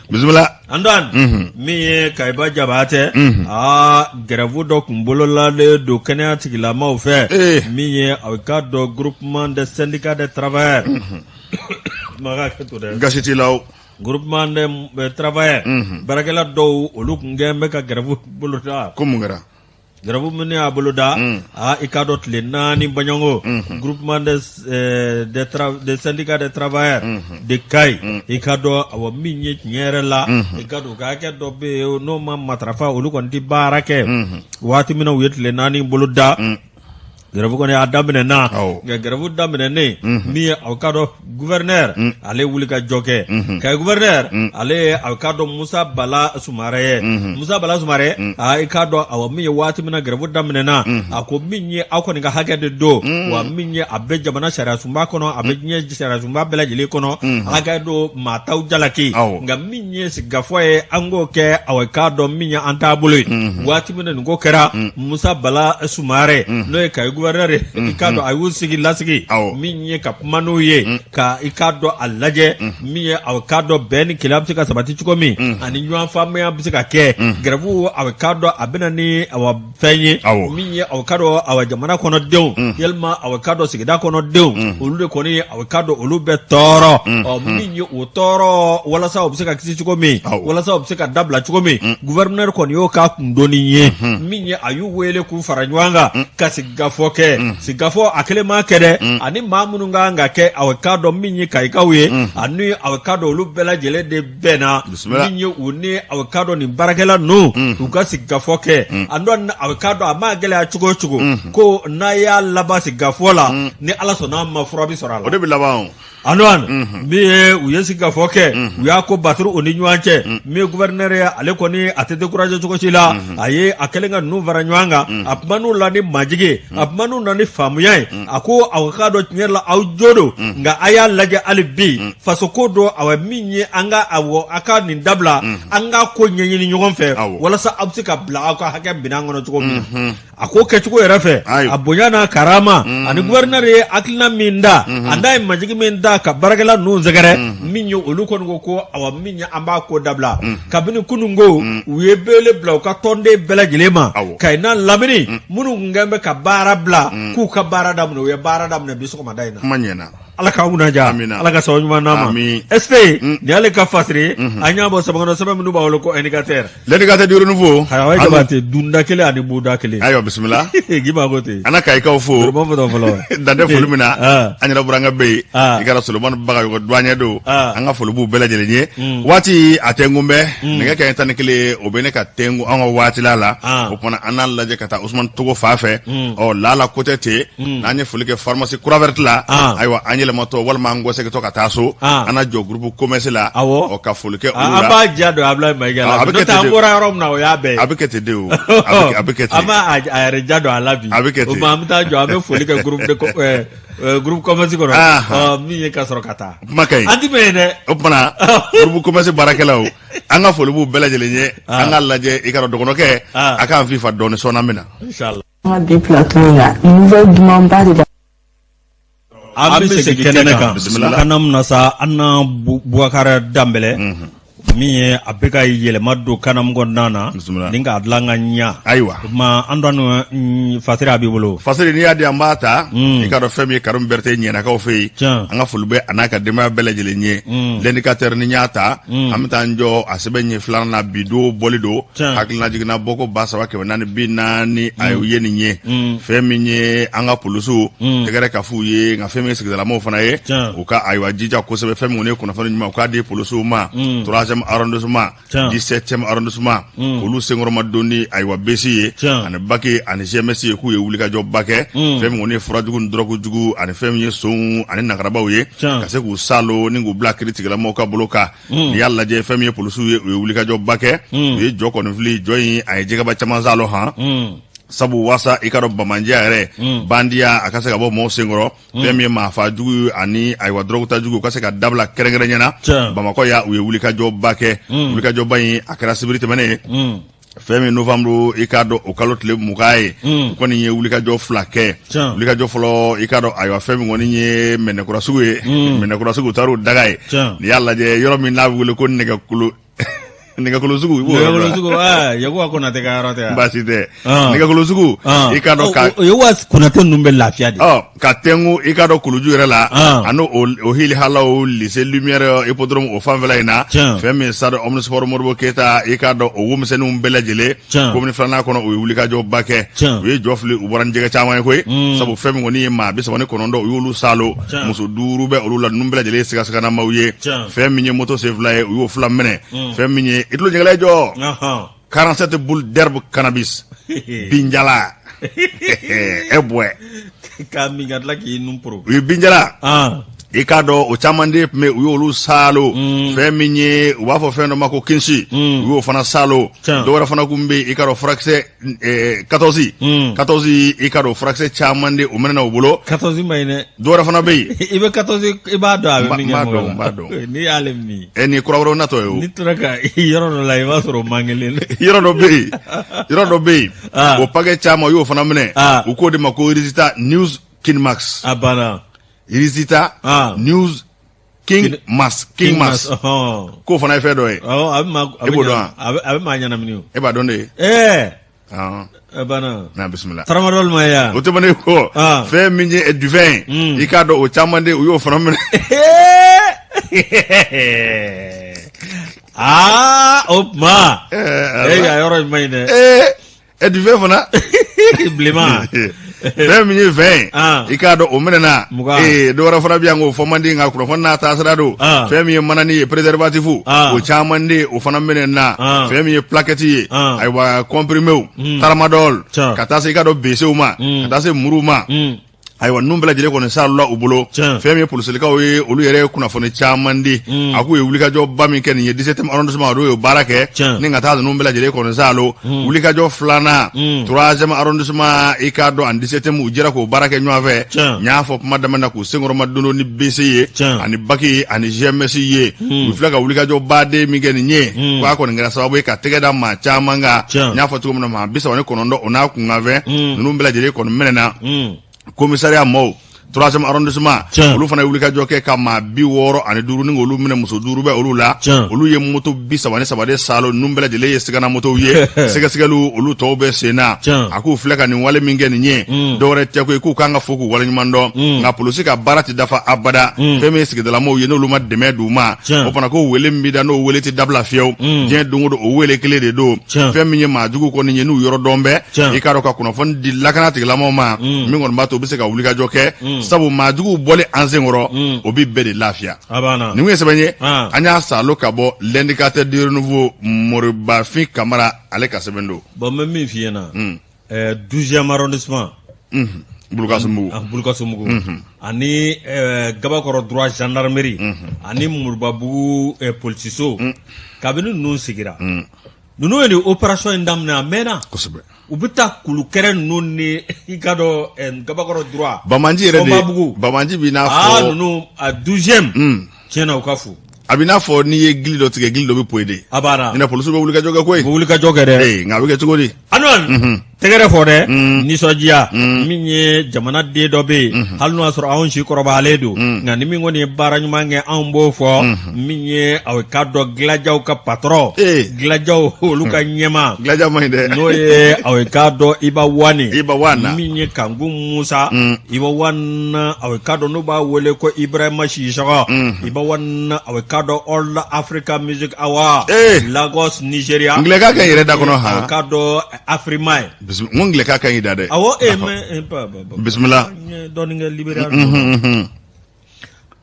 Bisimila. An dɔn min ye Kayiba Jabatɛ, aa, grève dɔ kun bololalen don kɛnɛya tigilamaw fɛ, min ye a k'a dɔn groupement des syndicats des travailleurs. Gasi t'i la o. Groupement des travailleurs, baarakɛla dɔw, olu kun kɛlen bɛ ka grève boloda. Ko mun kɛra? Grève min y'a boloda, aa, i k'a dɔn, tile 4 baɲɔgɔn, groupement des syndicats des travailleurs de Kayi, i k'a dɔn, awa, min ye tiɲɛ yɛrɛ la, i k'a dɔn, u ka hakɛ dɔ bɛ yen, n'o ma matarafa, olu kɔni tɛ baara kɛ. Waati min na u ye tile 4 boloda, grève kɔni y'a daminɛ na. Nka grève daminɛnen, min ye aw k'a dɔn gouverneur, ale wuli ka jɔ kɛ. Kayi gouverneur, ale ye aw k'a dɔn Musa Bala Sumare ye. Musa Bala Sumare, aa, i k'a dɔn, awa, min ye waati min na grève daminɛna, a ko min ye aw kɔni ka hakɛ de don, wa min ye a bɛ jamana sariya sunba kɔnɔ, a bɛ diɲɛ sariya sunba bɛɛ lajɛlen kɔnɔ, hakɛ don, maa t'aw jalaki. Nka min ye sigikafɔ ye, an k'o kɛ, awa, i k'a dɔn min ye an taabolo ye. Waati min na nin ko kɛra, Musa Bala Sumare, n'o ye Kayi gouverneur ye, i k'a dɔn a y'u sigi lasigi, min ye ka kuma n'u ye, ka i k'a dɔn a lajɛ min ye a k'a dɔn bɛn ni kelenya bɛ se ka sabati cogo min, ani ɲɔgɔn faamuya bɛ se ka kɛ. Grève, a k'a dɔn a bɛ na ni awa fɛn ye min ye aw k'a dɔn, awa, jamana kɔnɔdenw, yalima aw k'a dɔn sigida kɔnɔdenw, olu de kɔni, aw k'a dɔn olu bɛ tɔɔrɔ. Ɔ, min ye o tɔɔrɔ, walasa o bɛ se ka kisi cogo min, walasa o bɛ se ka dabila cogo min, gouverneur kɔni y'o k'a kundoni ye. Min ye a y'u wele k'u fara ɲɔgɔn kan ka sigikafɔ kɛ. Sigikafɔ a kelen ma kɛ dɛ, ani maa minnu ka kan ka kɛ, aw k'a dɔn min ye kayikaw ye, ani aw k'a dɔn olu bɛɛ lajɛlen de bɛnna. Min ye u ni aw k'a dɔn nin baarakɛla ninnu, u ka sigikafɔ kɛ. A dɔn aw k'a dɔn a ma gɛlɛya cogo o cogo, ko n'a y'a laban sigikafɔ la, ni Ala sɔnna a ma, fura bɛ sɔrɔ a la. O de bɛ laban. Antoine, min ye u ye sigikafɔ kɛ, u y'a ko baturu u ni ɲɔgɔn cɛ. Min ye gouverneur ye, ale kɔni a tɛ décourager cogo si la. A ye a kɛlen ka ninnu fara ɲɔgɔn kan, a kuman'u la ni majigi ye, a kuman'u la ni faamuya ye. A ko aw k'a dɔn tiɲɛ la aw jo don, nka a y'a lajɛ hali bi, faso ko don. Awa, min ye an ka awɔ a ka nin dabila, an ka ko ɲɛɲini ɲɔgɔn fɛ, walasa aw bɛ se ka bila aw ka hakɛ minɛn kɔnɔ cogo min na. A ko kɛcogo yɛrɛ fɛ, a bonya n'a karama, ani gouverneur ye hakilina min da, a n'a ye majigi min da ka baarakɛla ninnu sɛgɛrɛ, min ye olu kɔni ko ko awa, min ye an b'a ko dabila. Kabini kunun ko u ye wele bila u ka tɔnden bɛɛ lajɛlen ma Kayi n'a lamini, minnu tun kɛlen bɛ ka baara bila, k'u ka baara daminɛ. U ye baara daminɛ bi sɔgɔmada in na. Kuma ɲɛna. Ala k'an kunna diya. Amina. Ala ka sababu ɲuman d'an ma. Amin. SP nin y'ale ka fasiri ye. An y'a bɔ sɛbɛn kɔnɔ, sɛbɛn minnu b'a wele ko Indicateur. L'Indicateur du Renouveau. Ayiwa, Jabate, dunda kelen ani buda kelen. Ayiwa, bisimila. K'i b'a ko ten. An na Kayikaw fo. Fɔ fɔlɔ. Dan tɛ foli min na. An yɛrɛ burankɛ bɛ yen. Ah. I kɛra Solomani Bagayogo douanier don. Ah. An ka foli b'u bɛɛ lajɛlen ye. Waati a tɛ n bɛ. Nɛgɛ kanɲɛ 11, o bɛ ne ka tengu an ka waatila la. Ah. O kumana, an n'a lajɛ ka taa Usumani Togo fa fɛ. Ɔ lala ko tɛ ten. N'an ye foli kɛ pharmacie Croix Verte la. Ah. Ayiwa, an yɛlɛmatɔ walima an kɔsegintɔ ka taa so. Ah. An na jɔ groupe commerce la. Awɔ. Ɔ ka foli kɛ olu An la. b'a ja don Abulayi Mayiga la. A bɛ N'o kɛ tɛ, ten an de. bɔra yɔrɔ min na, o y'a bɛɛ ye. A bɛ kɛ ten de o. A bɛ kɛ ten. An b'a a yɛrɛ ja don a la bi. A bɛ kɛ ten. O tuma, an bɛ taa jɔ, an bɛ foli kɛ groupe de groupe commerce kɔnɔ. Ah. Ɔ, min ye ka sɔrɔ ka taa. Kuma ka ɲi. An ti mɛn yen dɛ. O kumana, groupe commerce baarakɛlaw, an ka foli b'u bɛɛ lajɛlen ye. An k'a lajɛ, i ka dɔn dɔgɔnɔkɛ, Ah. a k'an fifa dɔɔni sɔɔni, an bɛ na. Inshallah. An ka bi plateau in kan, nouvelle dumanba de la. An bɛ segin kɛnɛ kan. Bisimila. Kanam na sa, an na Bubakari Danbɛlɛ min ye, a bɛ ka yɛlɛma don kanam kɔnɔna na Bisimila. ni k'a dilan ka ɲa. Ayiwa. O tuma, an dɔn fasiri a b'i bolo. Fasiri, n'i y'a di, an b'a ta. I ka dɔn fɛn min ye, Karim Berete ɲɛnakaw fɛ yen. Tiɲɛ. An ka foli bɛ a n'a ka denbaya bɛɛ lajɛlen ye. L'Indicateur, ni n y'a ta, an bɛ taa an jɔ a sɛbɛn ɲɛ filanan na. Bi don bɔli don. Tiɲɛ. Hakilina jiginna bɔko 3440, a ye nin ye. Fɛn min ye an ka polisiw tɛgɛrɛ ka f'u ye, nka fɛn min ye sigidalamaw fana ye, Tiɲɛ. u ka ayiwa jija kosɛbɛ. Fɛn min kɔni ye kunnafoni ɲuman, u k'a di polisiw ma. Troisième arrondissement, Tiɲɛ. 17e arrondissement, olu senkɔrɔma don ni ayiwa besi ye Tiɲɛ. ani baki ani GMS ye, k'u ye wulikajɔba kɛ. Fɛn min kɔni ye furajugu ni dɔrɔgu jugu ani fɛn min ye sonw ani nagarabaw ye, Tiɲɛ. ka se k'u salo ni k'u bila kiiritigɛlamɔgɔw ka bolo kan. N'i y'a lajɛ, fɛn min ye polisiw ye, u ye wulikajɔba kɛ, u ye jɔ kɔni fili jɔ in, a ye jɛgɛba caman salo han. Sabu waasa i ka dɔn bamandiya yɛrɛ, bandiya, a ka se ka bɔ mɔgɔw senkɔrɔ, fɛn min ye maafa jugu ani ayiwa dɔrɔguta jugu, u ka se ka dabila kɛrɛnkɛrɛn ɲɛna. Tiɲɛ. Bamakɔ ya, u ye wulikajɔba kɛ. Wulikajɔba in, a kɛra sibiri tɛmɛnen ye, fɛn min novembre, i k'a dɔn o kalo tile 20 ye. U kɔni ye wulikajɔ fila kɛ. Tiɲɛ. Wulikajɔ fɔlɔ, i k'a dɔn ayiwa fɛn min kɔni ye Mɛnɛkura sugu ye, Mɛnɛkura sugu, u taar'u daga ye. Tiɲɛ. N'i y'a lajɛ, yɔrɔ min n'a bɛ wele ko nɛgɛkolo sugu, i b'o yɔrɔ dɔn. Nɛgɛkolo sugu, aa, Yakuba Konate ka yɔrɔ tɛ wa? Baasi tɛ. Ah. Nɛgɛkolo sugu, i k'a dɔn ka O Yakuba Konate ninnu bɛ lafiya de. Ɔ ka tɛnku, i k'a dɔn kuluju yɛrɛ la, Ah. ani o hili halaw lycée Lumière, hippodrome o fanfɛla in na. Tiɲɛ. Fɛn min stade omnisport Modibo Keyita, i k'a dɔn o womisɛnninw bɛɛ lajɛlen, Tiɲɛ. commune filanan kɔnɔ, u ye wulikajɔba kɛ. Tiɲɛ. U ye jɔ fili, u bɔra ni jɛgɛ caman ye koyi. Sabu fɛn min kɔni ye maa 39, u y'olu salo. Tiɲɛ. Muso duuru bɛ olu la. Ninnu bɛɛ lajɛlen ye sigasigannamaw ye. Tiɲɛ. Fɛn min ye moto sen fila ye, u y'o fila minɛ. Fɛn min ye i tulo ɲɛgɛlɛ jɔ, 47 boules d'herbe cannabis, binjala e bɔɛ. K'a min ka tila k'i nun poro. U ye binjala, Ah. i k'a dɔn o caman de tun bɛ, u y'olu saalo. Fɛn min ye u b'a fɔ fɛn dɔ ma ko kinsi, u y'o fana saalo. Tiɲɛ. Dɔwɛrɛ fana kun bɛ yen, i k'a dɔn furakisɛ 14, 14, i k'a dɔn furakisɛ caman de o minɛna u bolo. 14 ma ɲi dɛ. Dɔwɛrɛ fana bɛ yen. I bɛ 14, i b'a dɔn a bɛ min N kɛ b'a mɔgɔ dɔn, la. n b'a dɔn. N'i y'ale min. Ɛ, nin ye kura wɛrɛw natɔ ye o. N'i tora ka yɔrɔ dɔ la, i b'a sɔrɔ o man kelen. Yɔrɔ dɔ bɛ yen, yɔrɔ dɔ bɛ yen, Ah. o paquet caman, u y'o fana minɛ. Ah. U k'o de ma ko Rizita News King Max. A banna. Rizita Ah. News King Max, King Max. Ɔhɔn. K'o fana ye fɛn dɔ ye. Awɔ, a bɛ maa a E bɛ b'o ɲana- dɔn wa? a bɛ maa ɲɛnamini o. E b'a dɔn de ye. Ɛɛ. Ah. A banna. Na bisimila. Tramadol ma ye wa? O tɛmɛnen kɔ, Ah. fɛn min ye duvɛn ye, i k'a dɔn o caman de, u y'o fana minɛ. Aa, o tuma. Eh, E ka yɔrɔ in ma ɲi dɛ. Ee, ɛ, duvɛn fana. Bilenman. Fɛn min ye vin ye, Ah. i k'a dɔn o minɛna. 20. Ee, dɔwɛrɛ fana bɛ yan k'o fɔ man di, nka kunnafoni n'a taasira don. Ah. Fɛn min ye manani ye, préservatif, Ah. o caman de, o fana minɛna. Ah. Fɛn min ye plaquette ye, Ah. ayiwa compriméw, tramadol, Tiɲɛ. ka taa se i k'a dɔn besew ma, ka taa se muruw ma. Ayiwa, ninnu bɛɛ lajɛlen kɔni salola u bolo. Tiɲɛ. Fɛn min ye polisilikaw ye, olu yɛrɛ ye kunnafoni caman di. A k'u ye wulikajɔba min kɛ nin ye 17e arrondissement, olu ye baara kɛ Tiɲɛ. ni ka taa ninnu bɛɛ lajɛlen kɔni salo. Wulikajɔ filanan, 3e arrondissement, i k'a dɔn ani 17e, u jɛra k'o baara kɛ ɲɔgɔn fɛ. Tiɲɛ. N y'a fɔ kuma daminɛ na k'u senkɔrɔma don ni BC ye Tiɲɛ. ani baki ani GMS ye. U filɛ ka wulikajɔba de min kɛ nin ye, k'a kɔni kɛra sababu ye ka tɛgɛ da maa caman kan. Tiɲɛ. N y'a fɔ cogo min na, maa 39, o n'a kunkanfɛn ninnu bɛɛ lajɛlen kɔni minɛna. Commissariat maaw, Troisième arrondissement olu fana ye wulikajɔ kɛ ka maa 65 ni k'olu minɛ, muso 5 bɛ olu la. Olu ye moto 33 de saalo, ninnu bɛɛ lajɛlen ye sigana motow ye. Sɛgɛsɛgɛliw olu tɔw bɛ sen na. A k'u filɛ ka nin wale min kɛ nin ye, dɔwɛrɛ tɛ koyi, k'u kan ka fo k'u waleɲuman dɔn. Nka polisi ka baara tɛ dafa abada. Fɛn min ye sigidalamɔgɔw ye, n'olu ma dɛmɛ d'u ma, o fana ko wele min bɛ da, n'o wele tɛ dabila fiyewu diɲɛ don o don, o wele kelen de don. Fɛn min ye maa jugu kɔni ye, n'u yɔrɔ dɔn bɛɛ, i k'a dɔn ka kunnafoni di lakana tigilamɔgɔw ma, min kɔni b'a to u bɛ se ka wulikajɔ kɛ, sabu maa juguw bɔli an sen kɔrɔ, o bɛ bɛɛ de lafiya. Nin ye sɛbɛn ye, an y'a saalo ka bɔ L'Indicateur du Renouveau, Moribafin Kamara ale ka sɛbɛn don. Bon, n bɛ min f'i ɲɛna, 12e arrondissement, Bulukasunbugu, Bulukasunbugu ani Gabakɔrɔ droit gendarmerie ani Moribabugu polisiso, kabini ninnu sigira, ninnu ye nin opération in daminɛ, a mɛnna. U bɛ taa kulukɛrɛ ninnu ni i ka dɔn Gabakɔrɔ droit. Bamanji yɛrɛ de, Bamanji b'i n'a fɔ ninnu a 12e, tiɲɛ na u ka fo. A b'i n'a fɔ n'i ye gili dɔ tigɛ, gili dɔ bɛ poyi de. A banna. Ɲinɛ polisiw bɛ wulikajɔ kɛ koyi. U bɛ wulikajɔ kɛ dɛ. Ee, nka a bɛ kɛ cogo di? Anwar, tɛgɛrɛ fɔ dɛ, nisɔndiya min ye jamanaden dɔ bɛ yen, hali n'o y'a sɔrɔ anw si kɔrɔbayalen don, nka ni min kɔni ye baara ɲuman kɛ, anw b'o fɔ. Min ye aw k'a dɔn Gilajaw ka patron, Gilajaw olu ka ɲɛmaa. Gilajaw man ɲi dɛ. N'o ye aw k'a dɔn Iba Wani. Iba Wani. Min ye Kanku Musa. Iba Wani, aw k'a dɔn n'u b'a wele ko Ibrahima Sisɔkɔ. Iba Wani, aw k'a dɔn All Africa Music Award. Lagos, Nigeria. Ngilɛka ka ɲi yɛrɛ da kɔnɔ han. Aw k'a dɔn Afrima ye. N ko ngilɛka ka ɲi da dɛ. Awɔ, mais bisimila. N ye dɔɔnin kɛ Liberia.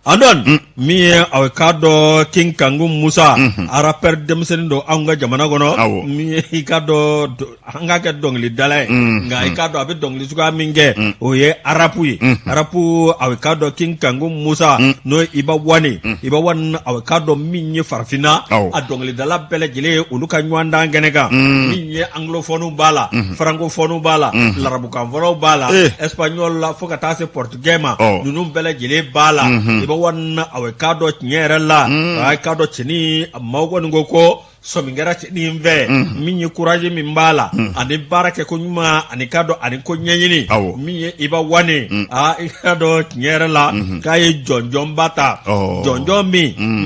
Antoine, min ye aw k'a dɔn King Kanku Musa, rappeur denmisɛnnin don anw ka jamana kɔnɔ, min ye i k'a dɔn an k'a kɛ dɔnkilidala ye, nka i k'a dɔn a bɛ dɔnkili suguya min kɛ, o ye rap ye. Rap, aw k'a dɔn King Kanku Musa, n'o ye Iba Wani. Iba Wani, aw k'a dɔn min ye farafinna a dɔnkilidala bɛɛ lajɛlen ye, olu ka ɲɔgɔndan kɛnɛ kan, min ye anglophone b'a la, francophone b'a la, larabukanfɔlaw b'a la, espagnol la, fo ka taa se portugais ma, ninnu bɛɛ lajɛlen b'a la. Iba Wani, aw k'a dɔn tiɲɛ yɛrɛ la, a k'a dɔn cɛnin maaw kɔni ko sɔmi kɛra cɛnin fɛ, min ye courage min b'a la, ani baara kɛ ko ɲuman, ani k'a dɔn ani ko ɲɛɲini. Min ye Iba Wani, aa, i k'a dɔn tiɲɛ yɛrɛ la k'a ye jɔnjɔnba ta, jɔnjɔn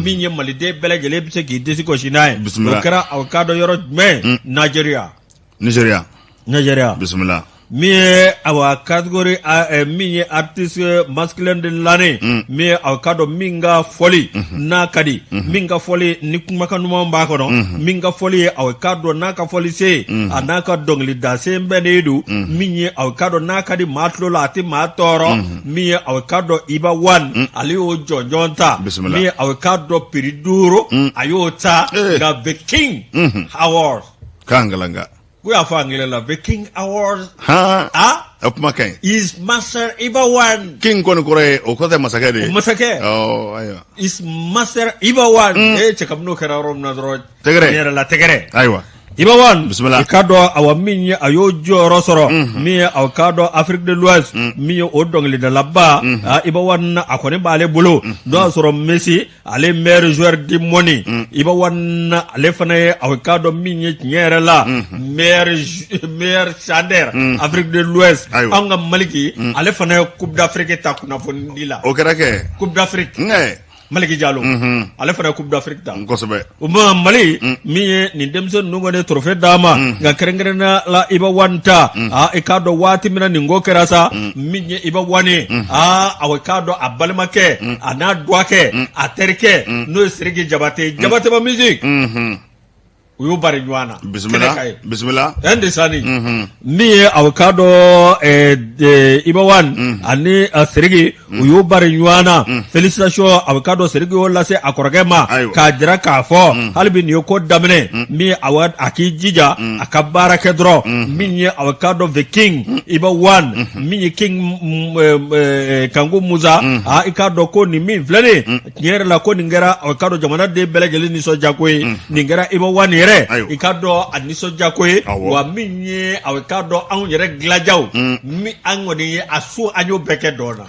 min ye maliden bɛɛ lajɛlen bɛ se k'i disi gosi n'a ye. O kɛra aw k'a dɔn yɔrɔ jumɛn? Nigeria. Nigeria. Nigeria. Bisimila. Min ye awa catégorie min ye artiste masculin de l'année, min ye aw k'a dɔn min ka fɔli n'a ka di, min ka fɔli ni kumakan ɲuman b'a kɔnɔ, min ka fɔli ye aw k'a dɔn n'a ka fɔli se a n'a ka dɔnkili dasen bɛnnen don, min ye aw k'a dɔn n'a ka di maa tulo la, a tɛ maa tɔɔrɔ, min ye aw k'a dɔn Iba Wani, ale y'o jɔnjɔn ta. Min ye aw k'a dɔn prix duuru, a y'o ta nka The King Award. K'an kalanka. Ko y'a fɔ anglais la, The King Awards. Han. Ah. O kuma ka ɲi. Is Master Iba One. King kɔni kɔrɔ ye, o kɔrɔ tɛ masakɛ de ye. Masakɛ. Ɔ ayiwa. Is Master Iba One. E cɛ, kabini n'o kɛra yɔrɔ min na dɔrɔn. Tɛgɛrɛ. Tiɲɛ yɛrɛ la, tɛgɛrɛ. Ayiwa. Iba One. Bisimila. I k'a dɔn awa min ye a y'o jɔyɔrɔ sɔrɔ. Min ye aw k'a dɔn Afrique de l'Ouest. Min ye o dɔnkilidalaba. Ah, Iba One a kɔni b'ale bolo. N'o y'a sɔrɔ Messi ale meilleur joueur du monde, Iba One ale fana ye aw k'a dɔn min ye tiɲɛ yɛrɛ la meilleur chanteur Afrique de l'Ouest. Anw ka Maliki, ale fana ye Coupe d'Afrique ta kunnafoni di la. O kɛra kɛ. Coupe d'Afrique. Maliki Jalo, ale fana ye Coupe d'Afrique ta. Kosɛbɛ. O ma Mali min ye nin denmisɛn ninnu kɔni ye trophée d'a ma, nka kɛrɛnkɛrɛnnenya la Iba One ta. Aa, i k'a dɔn waati min na nin ko kɛra sa, min ye Iba One ye, aa, aw k'a dɔn a balimakɛ, a n'a dɔgɔkɛ, a terikɛ, n'o ye Sidiki Jabate, Jabatema musique, u y'u bari ɲɔgɔn na. Bisimila, bisimila. Ɛn de sani min ye aw k'a dɔn Iba One ani Sidiki, u y'u bari ɲɔgɔn na. Félicitation, a k'a dɔn Sidiki y'o lase a kɔrɔkɛ ma, k'a jira k'a fɔ hali bi nin ye ko daminɛ min ye, awa, a k'i jija a ka baara kɛ dɔrɔn. Min ye aw k'a dɔn The King Iba One, min ye King Kanku Musa, aa, i k'a dɔn ko nin min filɛ nin ye, tiɲɛ yɛrɛ la ko nin kɛra aw k'a dɔn jamanaden bɛɛ lajɛlen nisɔndiyako ye. Nin kɛra Iba One yɛrɛ, i k'a dɔn a nisɔndiyako ye. Wa min ye aw k'a dɔn anw yɛrɛ Gilajaw, min an kɔni ye a so, an y'o bɛɛ kɛ dɔn na.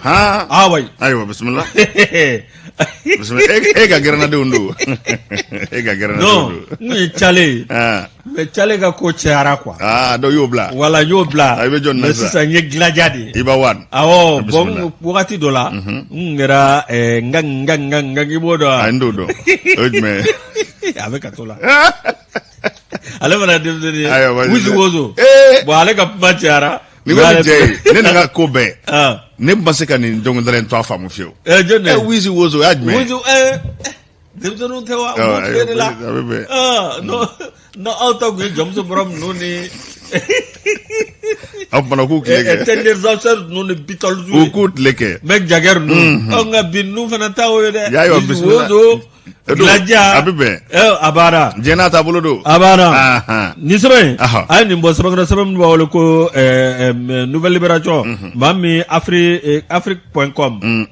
Ah oui. Ayiwa, bisimila. Bisimila. E ka gɛrɛnnadenw don. E ka gɛrɛnnadenw don. Non, n kun ye cale ye. Mais Cale ka ko cayara quoi. Aa dɔw y'o bila. Wala n y'o bila. A i bɛ jɔn na Mais sisan? Sisan n ye Gladia de ye. Iba One. Awɔ, Bisimila. bon, wagati dɔ la n kun kɛra nga nga nga nga i b'o dɔn wa? A n t'o dɔn. O ye jumɛn ye? A bɛ kaso la. Ale fana ye denmisɛnnin ye. Ayiwa, vas-y. Wizi Wozo. Ee! Bon, ale ka kuma cayara. Ni ko ni cɛ ye, ne nana ko bɛɛ. Ah. Ne ma se ka nin dɔnkilidala in tɔgɔ faamu fiyewu. Jɔn de? Ɛ Wizi Wozo o y'a jumɛn ye? Wizi ɛɛ denmisɛnninw tɛ wa? U Awɔ, b'u tile de la. a bɛ bɛn. Ah, non non, aw ta kun ye jɔnmuso bɔra ninnu ni. Aw fana k'u tile kɛ. Tenders ninnu ni Beatles. U k'u tile kɛ. Mick Jagger ninnu. Anw ka bi ninnu fana ta o ye dɛ. Y'a ye wa, Wizi bisimila. Wozo. E don, Gladia. a bɛ bɛn. A banna. Diɲɛ n'a taabolo don. A banna. Ahan. Nin sɛbɛn in, Ahan. a ye nin bɔ sɛbɛn kɔnɔ, sɛbɛn min b'a wele ko Nouvelle Libération. Maa min Afrique point com.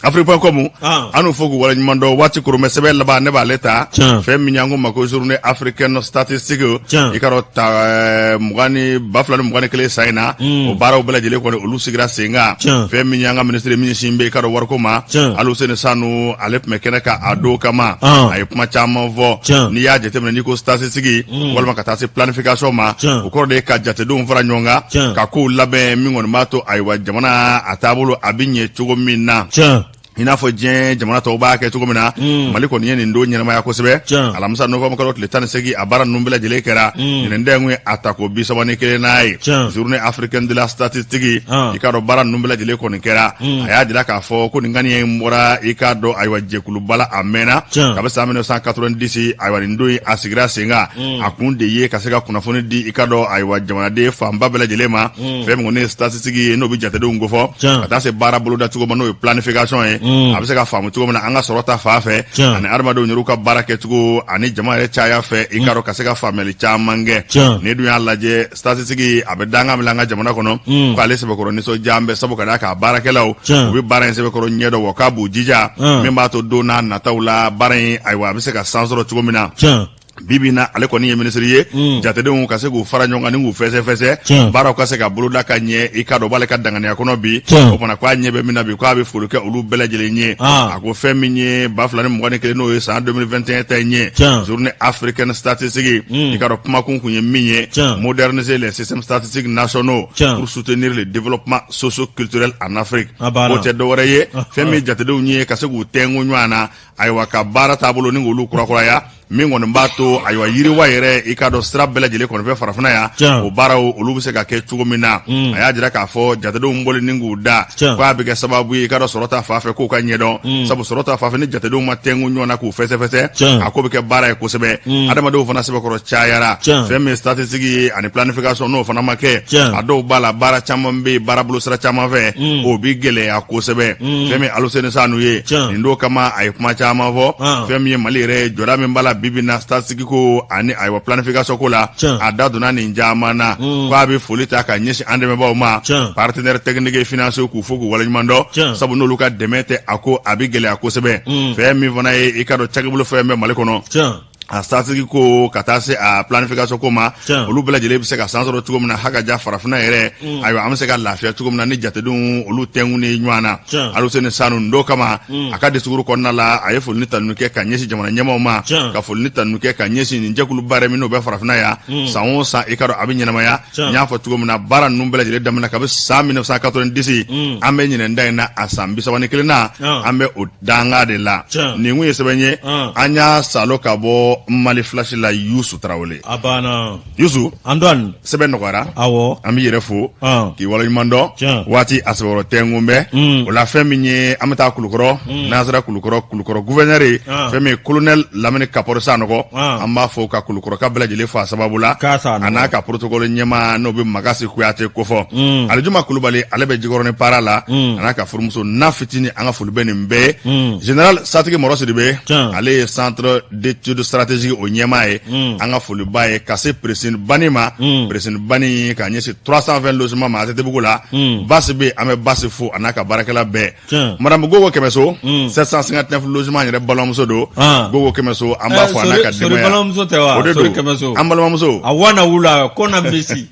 Afrique.com. Ah. An n'u fo k'u waleɲuman dɔn waati koromɛ sɛbɛn laban ne b'ale ta. Tiɲɛ. Fɛn min y'an ko ma ko journée africaine statistique. Tiɲɛ. I ka dɔn ta mugan ni 2021 san in na. O baaraw bɛɛ lajɛlen kɔni olu sigira sen kan. Tiɲɛ. Fɛn min y'an ka minisiri min sin bɛ i ka dɔn wariko ma. Tiɲɛ. Aluseni Sanu ale tun bɛ kɛnɛ kan a don kama. Ah. A ye kuma caman fɔ. Tiɲɛ. N'i y'a jateminɛ n'i ko statistique. Walima ka taa se planification ma. Tiɲɛ. O kɔrɔ de ye ka jatedenw fara ɲɔgɔn kan. Tiɲɛ. Ka kow labɛn min kɔni b'a to ayiwa jamana a taabolo a bɛ ɲɛ cogo min na. Tiɲɛ. I n'a fɔ diɲɛ jamana tɔw b'a kɛ cogo min na, Mali kɔni ye nin don ɲɛnamaya kosɛbɛ. Tiɲɛ. Alamisa novembre kalo tile 18, a baara ninnu bɛɛ lajɛlen kɛra. Ɲinan ta in kun ye a tako 31nan ye. Tiɲɛ. Journée africaine de la statistique. Ah. I k'a dɔn baara ninnu bɛɛ lajɛlen kɔni kɛra. A y'a jira k'a fɔ ko nin ŋaniya in bɔra i k'a dɔn ayiwa jɛkuluba la a mɛnna. Tiɲɛ. Kabi san 1990, ayiwa nin don in a sigira sen kan. A kun de ye ka se ka kunnafoni di i k'a dɔn ayiwa jamanaden fanba bɛɛ lajɛlen ma. Fɛn min kɔni ye statistique ye, n'o bɛ jatedenw kofɔ. Tiɲɛ. Ka taa se baara boloda cogo ma, n'o ye planification ye. A bɛ se ka faamu cogo min na an ka sɔrɔ ta fan fɛ. Tiɲɛ. Ani adamadenw yɛrɛw ka baara kɛcogo ani jama yɛrɛ caya fɛ, i k'a dɔn ka se ka faamuyali caman kɛ. Tiɲɛ. N'i dun y'a lajɛ statistique a bɛ danga min na an ka jamana kɔnɔ, k'ale sɛbɛkɔrɔ nisɔndiya bɛ sabu ka d'a kan a baarakɛlaw Tiɲɛ. u bɛ baara in sɛbɛkɔrɔ ɲɛdɔn, wa k'a b'u jija min b'a to don n'a nataw la baara in ayiwa a bɛ se ka san sɔrɔ cogo min na. Tiɲɛ. Bi bi in na ale kɔni ye minisiri ye, jatedenw ka se k'u fara ɲɔgɔn kan ni k'u fɛsɛfɛsɛ, Tiɲɛ. baaraw ka se ka boloda ka ɲɛ, i k'a dɔn o b'ale ka danganiya kɔnɔ bi. Tiɲɛ. O fana k'a ɲɛ bɛ min na bi, k'a bɛ foli kɛ olu bɛɛ lajɛlen ye. Ah. A ko fɛn min ye 2021, n'o ye san 2021 ta in ye, Tiɲɛ. journée africaine statistique, i k'a dɔn kumakun kun ye min ye, Tiɲɛ. moderniser les systèmes statistiques nationaux Tiɲɛ. pour soutenir le développement socio-culturel en Afrique. A banna. O tɛ dɔwɛrɛ ye, fɛn min ye jatedenw ye ka se k'u tɛnku ɲɔgɔn na, ayiwa ka baara taabolo ni k'olu kurakuraya, min kɔni b'a to ayiwa yiriwa yɛrɛ i k'a dɔn sira bɛɛ lajɛlen kɔni fɛ farafinna yan, Tiɲɛ. o baaraw olu bɛ se ka kɛ cogo min na. A y'a jira k'a fɔ jatedenw bɔli ni k'u da, Tiɲɛ. k'a bɛ kɛ sababu ye i k'a dɔn sɔrɔ ta fan fɛ k'o ka ɲɛdɔn, sabu sɔrɔ ta fan fɛ ni jatedenw ma tɛnku ɲɔgɔn na k'u fɛsɛfɛsɛ, Tiɲɛ. a ko bɛ kɛ baara ye kosɛbɛ. Adamadenw fana sɛbɛkɔrɔ cayara. Tiɲɛ. Fɛn min ye statistique ye ani planification, n'o fana ma kɛ, Tiɲɛ. a dɔw b'a la baara caman bɛ yen, baara bolo sira caman fɛ, o bɛ gɛlɛya kosɛbɛ. Fɛn min ye Aluseni Sanu ye, Tiɲɛ. nin don kama a ye kuma caman fɔ. Ah. Fɛn min ye Mali yɛrɛ ye, jɔda min b'a la bi bi in na statistique ko ani ayiwa planification ko la, Tiɲɛ. a da donna nin caman na. K'a bɛ foli ta ka ɲɛsin an dɛmɛbaaw ma, Tiɲɛ. partenaire technique et financier, k'u fo k'u waleɲuman dɔn, Tiɲɛ. sabu n'olu ka dɛmɛ tɛ a ko a bɛ gɛlɛya kosɛbɛ. Fɛn min fana ye i ka dɔn cakɛbolo fɛn bɛ Mali kɔnɔ, Tiɲɛ. a statistique ko ka taa se a planification ko ma, Tiɲɛ. olu bɛɛ lajɛlen bɛ se ka san sɔrɔ cogo min na, haka ja farafinna yɛrɛ, ayiwa an bɛ se ka lafiya cogo min na ni jatedenw olu tɛnkun ni ɲɔgɔn na. Tiɲɛ. Aluseni Sanu nin don kama a ka discours kɔnɔna la, a ye foli ni tanuni kɛ ka ɲɛsin jamana ɲɛmaaw ma, Tiɲɛ. ka foli ni tanuni kɛ ka ɲɛsin nin jɛkuluba yɛrɛ min n'o bɛ farafinna yan, san o san i ka dɔn a bɛ ɲɛnamaya. Tiɲɛ. N y'a fɔ cogo min na, baara ninnu bɛɛ lajɛlen daminɛ kabi san 1990, an bɛ ɲinɛn da in na a san 31 na, Ah. an bɛ o danga de la. Tiɲɛ. Nin kun ye sɛbɛn ye Ah. an y'a salo ka bɔ Mali Flash la. Yusu Tarawele. A banna. Yusu. Antoine. Sɛbɛn nɔgɔyara. Awɔ. An b'i yɛrɛ fo Ah. k'i waleɲuman dɔn. Tiɲɛ. Waati a sɛbɛkɔrɔ tɛnkun bɛ o la. Fɛn min ye an bɛ taa Kulukɔrɔ, n'an sera Kulukɔrɔ, Kulukɔrɔ gouverneur ye Ah. fɛn min ye colonel Lamini Kapɔri Sanɔgɔ. Ah. An b'a fɔ ka Kulukɔrɔ ka bɛɛ lajɛlen fo a sababu la, K'a Sanɔgɔ. a n'a ka protocole ɲɛmaa n'o bɛ Magasi Kuyate kofɔ. Alijuma Kulubali ale bɛ Jikɔrɔni para la, a n'a ka furumuso na fitini, an ka foli bɛ nin bɛɛ ye. Général Satigi Mɔrɔ Sidibe, Tiɲɛ. ale ye centre d'études stratégiques o ɲɛmaa ye, an ka foli b'a ye ka se Presine Bani ma. Presine Bani ka ɲɛsin 320 logements ma ATT-bugu la. Basi bɛ yen, an bɛ Basi fo a n'a ka baarakɛla bɛɛ. Tiɲɛ. Madame Gogo Kɛmɛso, 759 logements yɛrɛ balimamuso don. Ah. Gogo Kɛmɛso, an b'a fɔ a n'a ka Sori denbaya. balimamuso tɛ wa? O de Sori don. Kɛmɛso. An balimamuso. A wana wula kɔna mesi.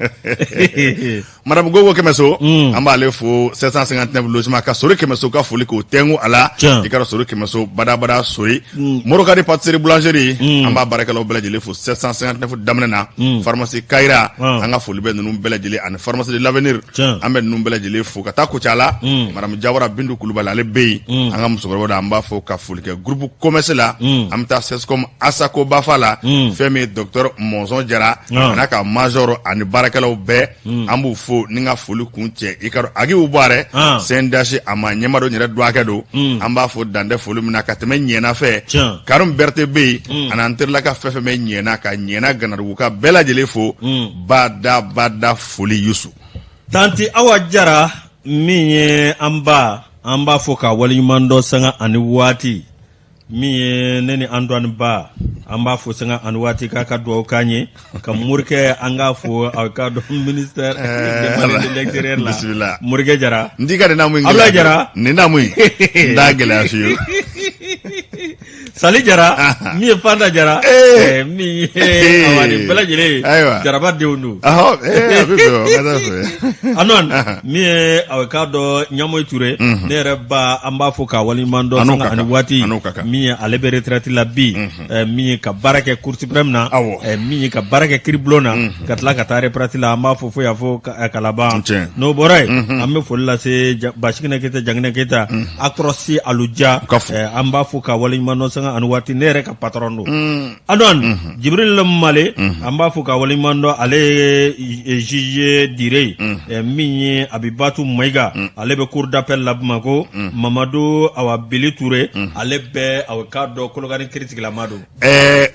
Madame Gogo Kɛmɛso an b'ale fo 759 logement ka Sori Kɛmɛso ka foli k'o tɛnku a la i ka Sori Kɛmɛso badabada Sori Morokadi pâtisserie boulangerie an b'a baarakɛlaw bɛɛ lajɛlen fo 759 daminɛ na pharmacie Kayira an ka foli bɛ ninnu bɛɛ lajɛlen ani pharmacie de l'avenir an bɛ ninnu bɛɛ lajɛlen fo ka taa Kucala madame Jawara Bintu Kulubali ale bɛ yen an ka musokɔrɔba don an b'a fo ka foli kɛ groupe commerce la an bɛ taa CSCOM Asako Bafa la fɛn min ye docteur Mɔnzɔn Jara a n'a ka major ani baarakɛlaw bɛɛ an b'u fo ni ka foli kuncɛ i ka dɔn Agibu Buwarɛ CNDH a ma ɲɛma don yɛrɛ dɔgɔkɛ don an b'a fo dan tɛ foli min na ka tɛmɛ ɲɛna fɛ Karim Berete bɛ yen ani an terila ka fɛn fɛn bɛ ɲɛna ka ɲɛna Ganadugu ka bɛɛ lajɛlen fo bada bada foli Yusu Tanti Awa Jara min ye an ba an b'a fo k'a waleɲuman dɔn sanga ani waati min ye ne ni Antoine Ba an b'a fo sanga ani waati k'a ka dugawu k'an ye ka morikɛ an k'a fo a ka dɔn ministère de l'intérieur la bisimila. Morikɛ Jara n t'i ka nin naamu in Abulaye gɛlɛya Jara. nin naamu in n t'a gɛlɛya fiyewu Sali Jara min ye Fanta Jara Eh. min ye awa nin bɛɛ lajɛlen ye Ayiwa. Jaraba denw don Ahɔ, a bɛ bɛn o, ka taa fɛ. Antoine min ye a k'a dɔn Ɲamoyi Ture ne yɛrɛ ba an b'a fo k'a waleɲuman dɔn A n'o sanga ka ani kan, waati a n'o ka kan. min ye ale bɛ retraite la bi min ye ka baara kɛ Cour suprême na Awɔ. min ye ka baara kɛ kiiribulon na ka tila ka taa retraite la an b'a fo fo yan fo Kalaban Tiɲɛ. n'o bɔra yen an bɛ foli lase Basiginɛ Keyita Janginɛ Keyita Across Aluja Ka fo. an b'a fo k'a waleɲuman dɔn sanga ani waati ne yɛrɛ ka patron don Antoine Jibril Male an b'a fo k'a waleɲuman dɔn ale ye juge dire ye min ye Abibatu Mayiga ale bɛ cour d'appel la Bamakɔ Mamadu awa Bili Ture ale bɛ aw k'a dɔn Kolokani kiiritigilama don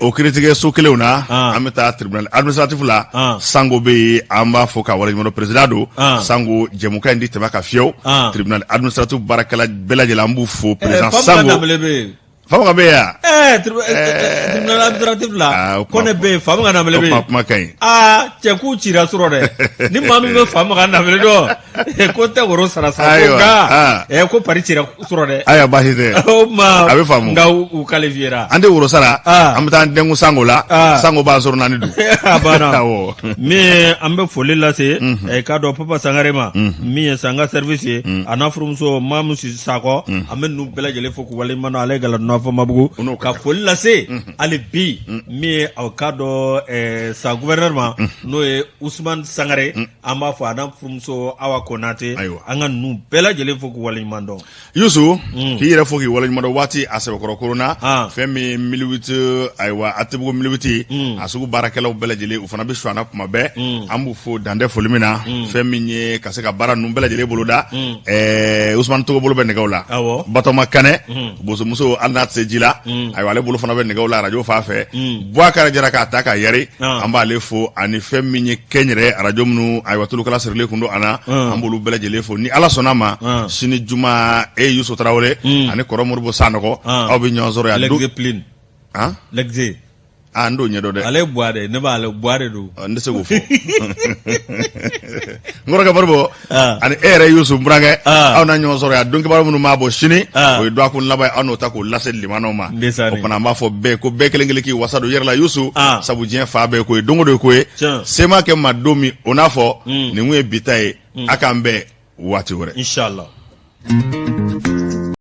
O kiiritigɛ so kelenw na Ah. an bɛ taa tribunal administratif la Ah. Sango bɛ yen an b'a fo k'a waleɲuman dɔn président don Ah. Sango jɛmukan in di tɛmɛ kan fiyewu Ah. tribunal administratif baarakɛla bɛɛ lajɛlen an b'u fo président Famu Sango Danbele bɛ yen Famu bɛ yan tribunal administratif Ah, la o kuma Kɔnɛ bɛ yen Famu Danbele o bɛ yen kuma ka ɲi aa cɛ k'u cira sɔrɔ dɛ ni maa min bɛ Famu Danbele dɔn ko tɛ woro sara sa ko Ayiwa, nka ah. ko pari cira sɔrɔ dɛ ayiwa baasi tɛ o tuma A bɛ faamu. nka u qualifiera an tɛ woro sara Ah. an bɛ taa an dɛnku Sango la Ah. Sango b'an sɔrɔ naani dun a banna Awɔ. min ye an bɛ foli lase k'a dɔn Papa Sangare ma min ye Sanga service ye a n'a furumuso Mamu Sakɔ an bɛ ninnu bɛɛ lajɛlen fo k'u waleɲuman dɔn ale ye Galadonna Famabugu O n'o ka ka foli lase hali bi min ye aw k'a dɔn sa gouverneur ma n'o ye Usumani Sangare an b'a fɔ a n'a furumuso Awa Konate Ayiwa. an ka ninnu bɛɛ lajɛlen fo k'u waleɲuman dɔn Yusu k'i yɛrɛ fo k'i waleɲuman dɔn waati a sɛbɛkɔrɔ koronna Ah. fɛn min ye mille huit ayiwa ATTbugu mille huit a sugu baarakɛlaw bɛɛ lajɛlen u fana bɛ suana kuma bɛɛ an b'u fo dan tɛ foli min na fɛn min ye ka se ka baara ninnu bɛɛ lajɛlen boloda Usumani Togo bolo bɛ nɛgɛw la Awɔ. Batɔma Kanɛ bosomuso hali n'a tɛ se ji la ayiwa ale bolo fana bɛ nɛgɛw la arajo fan fɛ Buwakari Jara k'a ta k'a yari Ah. an b'ale fo ani fɛn min ye kɛnyɛrɛ arajo minnu ayiwa tulukala sirilen kun don an na an b'olu bɛɛ lajɛlen fo ni Ala sɔnna ma Ah. sini juma e Yusu Tarawele ani kɔrɔ Moribo Sanɔgɔ Ah. aw bɛ ɲɔgɔn sɔrɔ yan L'exe Pline han l'exe ah n t'o ɲɛdɔn dɛ ale ye Buwa de ye ne b'ale Buwa de don n tɛ se k'o fɔ n kɔrɔkɛ Moribo Ah. ani e yɛrɛ Yusu n burankɛ Ah. aw na ɲɔgɔn sɔrɔ yan don kibaru minnu b'a bɔ sini Ah. o ye dɔgɔkun laban ye aw n'o ta k'o lase limanaw ma Ndeysaan. o fana an b'a fɔ bɛɛ ko bɛɛ kelen kelen k'i wasa don yɛrɛ la Yusu Ah. sabu diɲɛ fan bɛɛ ko ye don o don ye ko ye Tiɲɛ. se ma kɛ ma don min o n'a fɔ nin kun ye bi ta ye a k'an bɛn waati wɛrɛ Inshallah.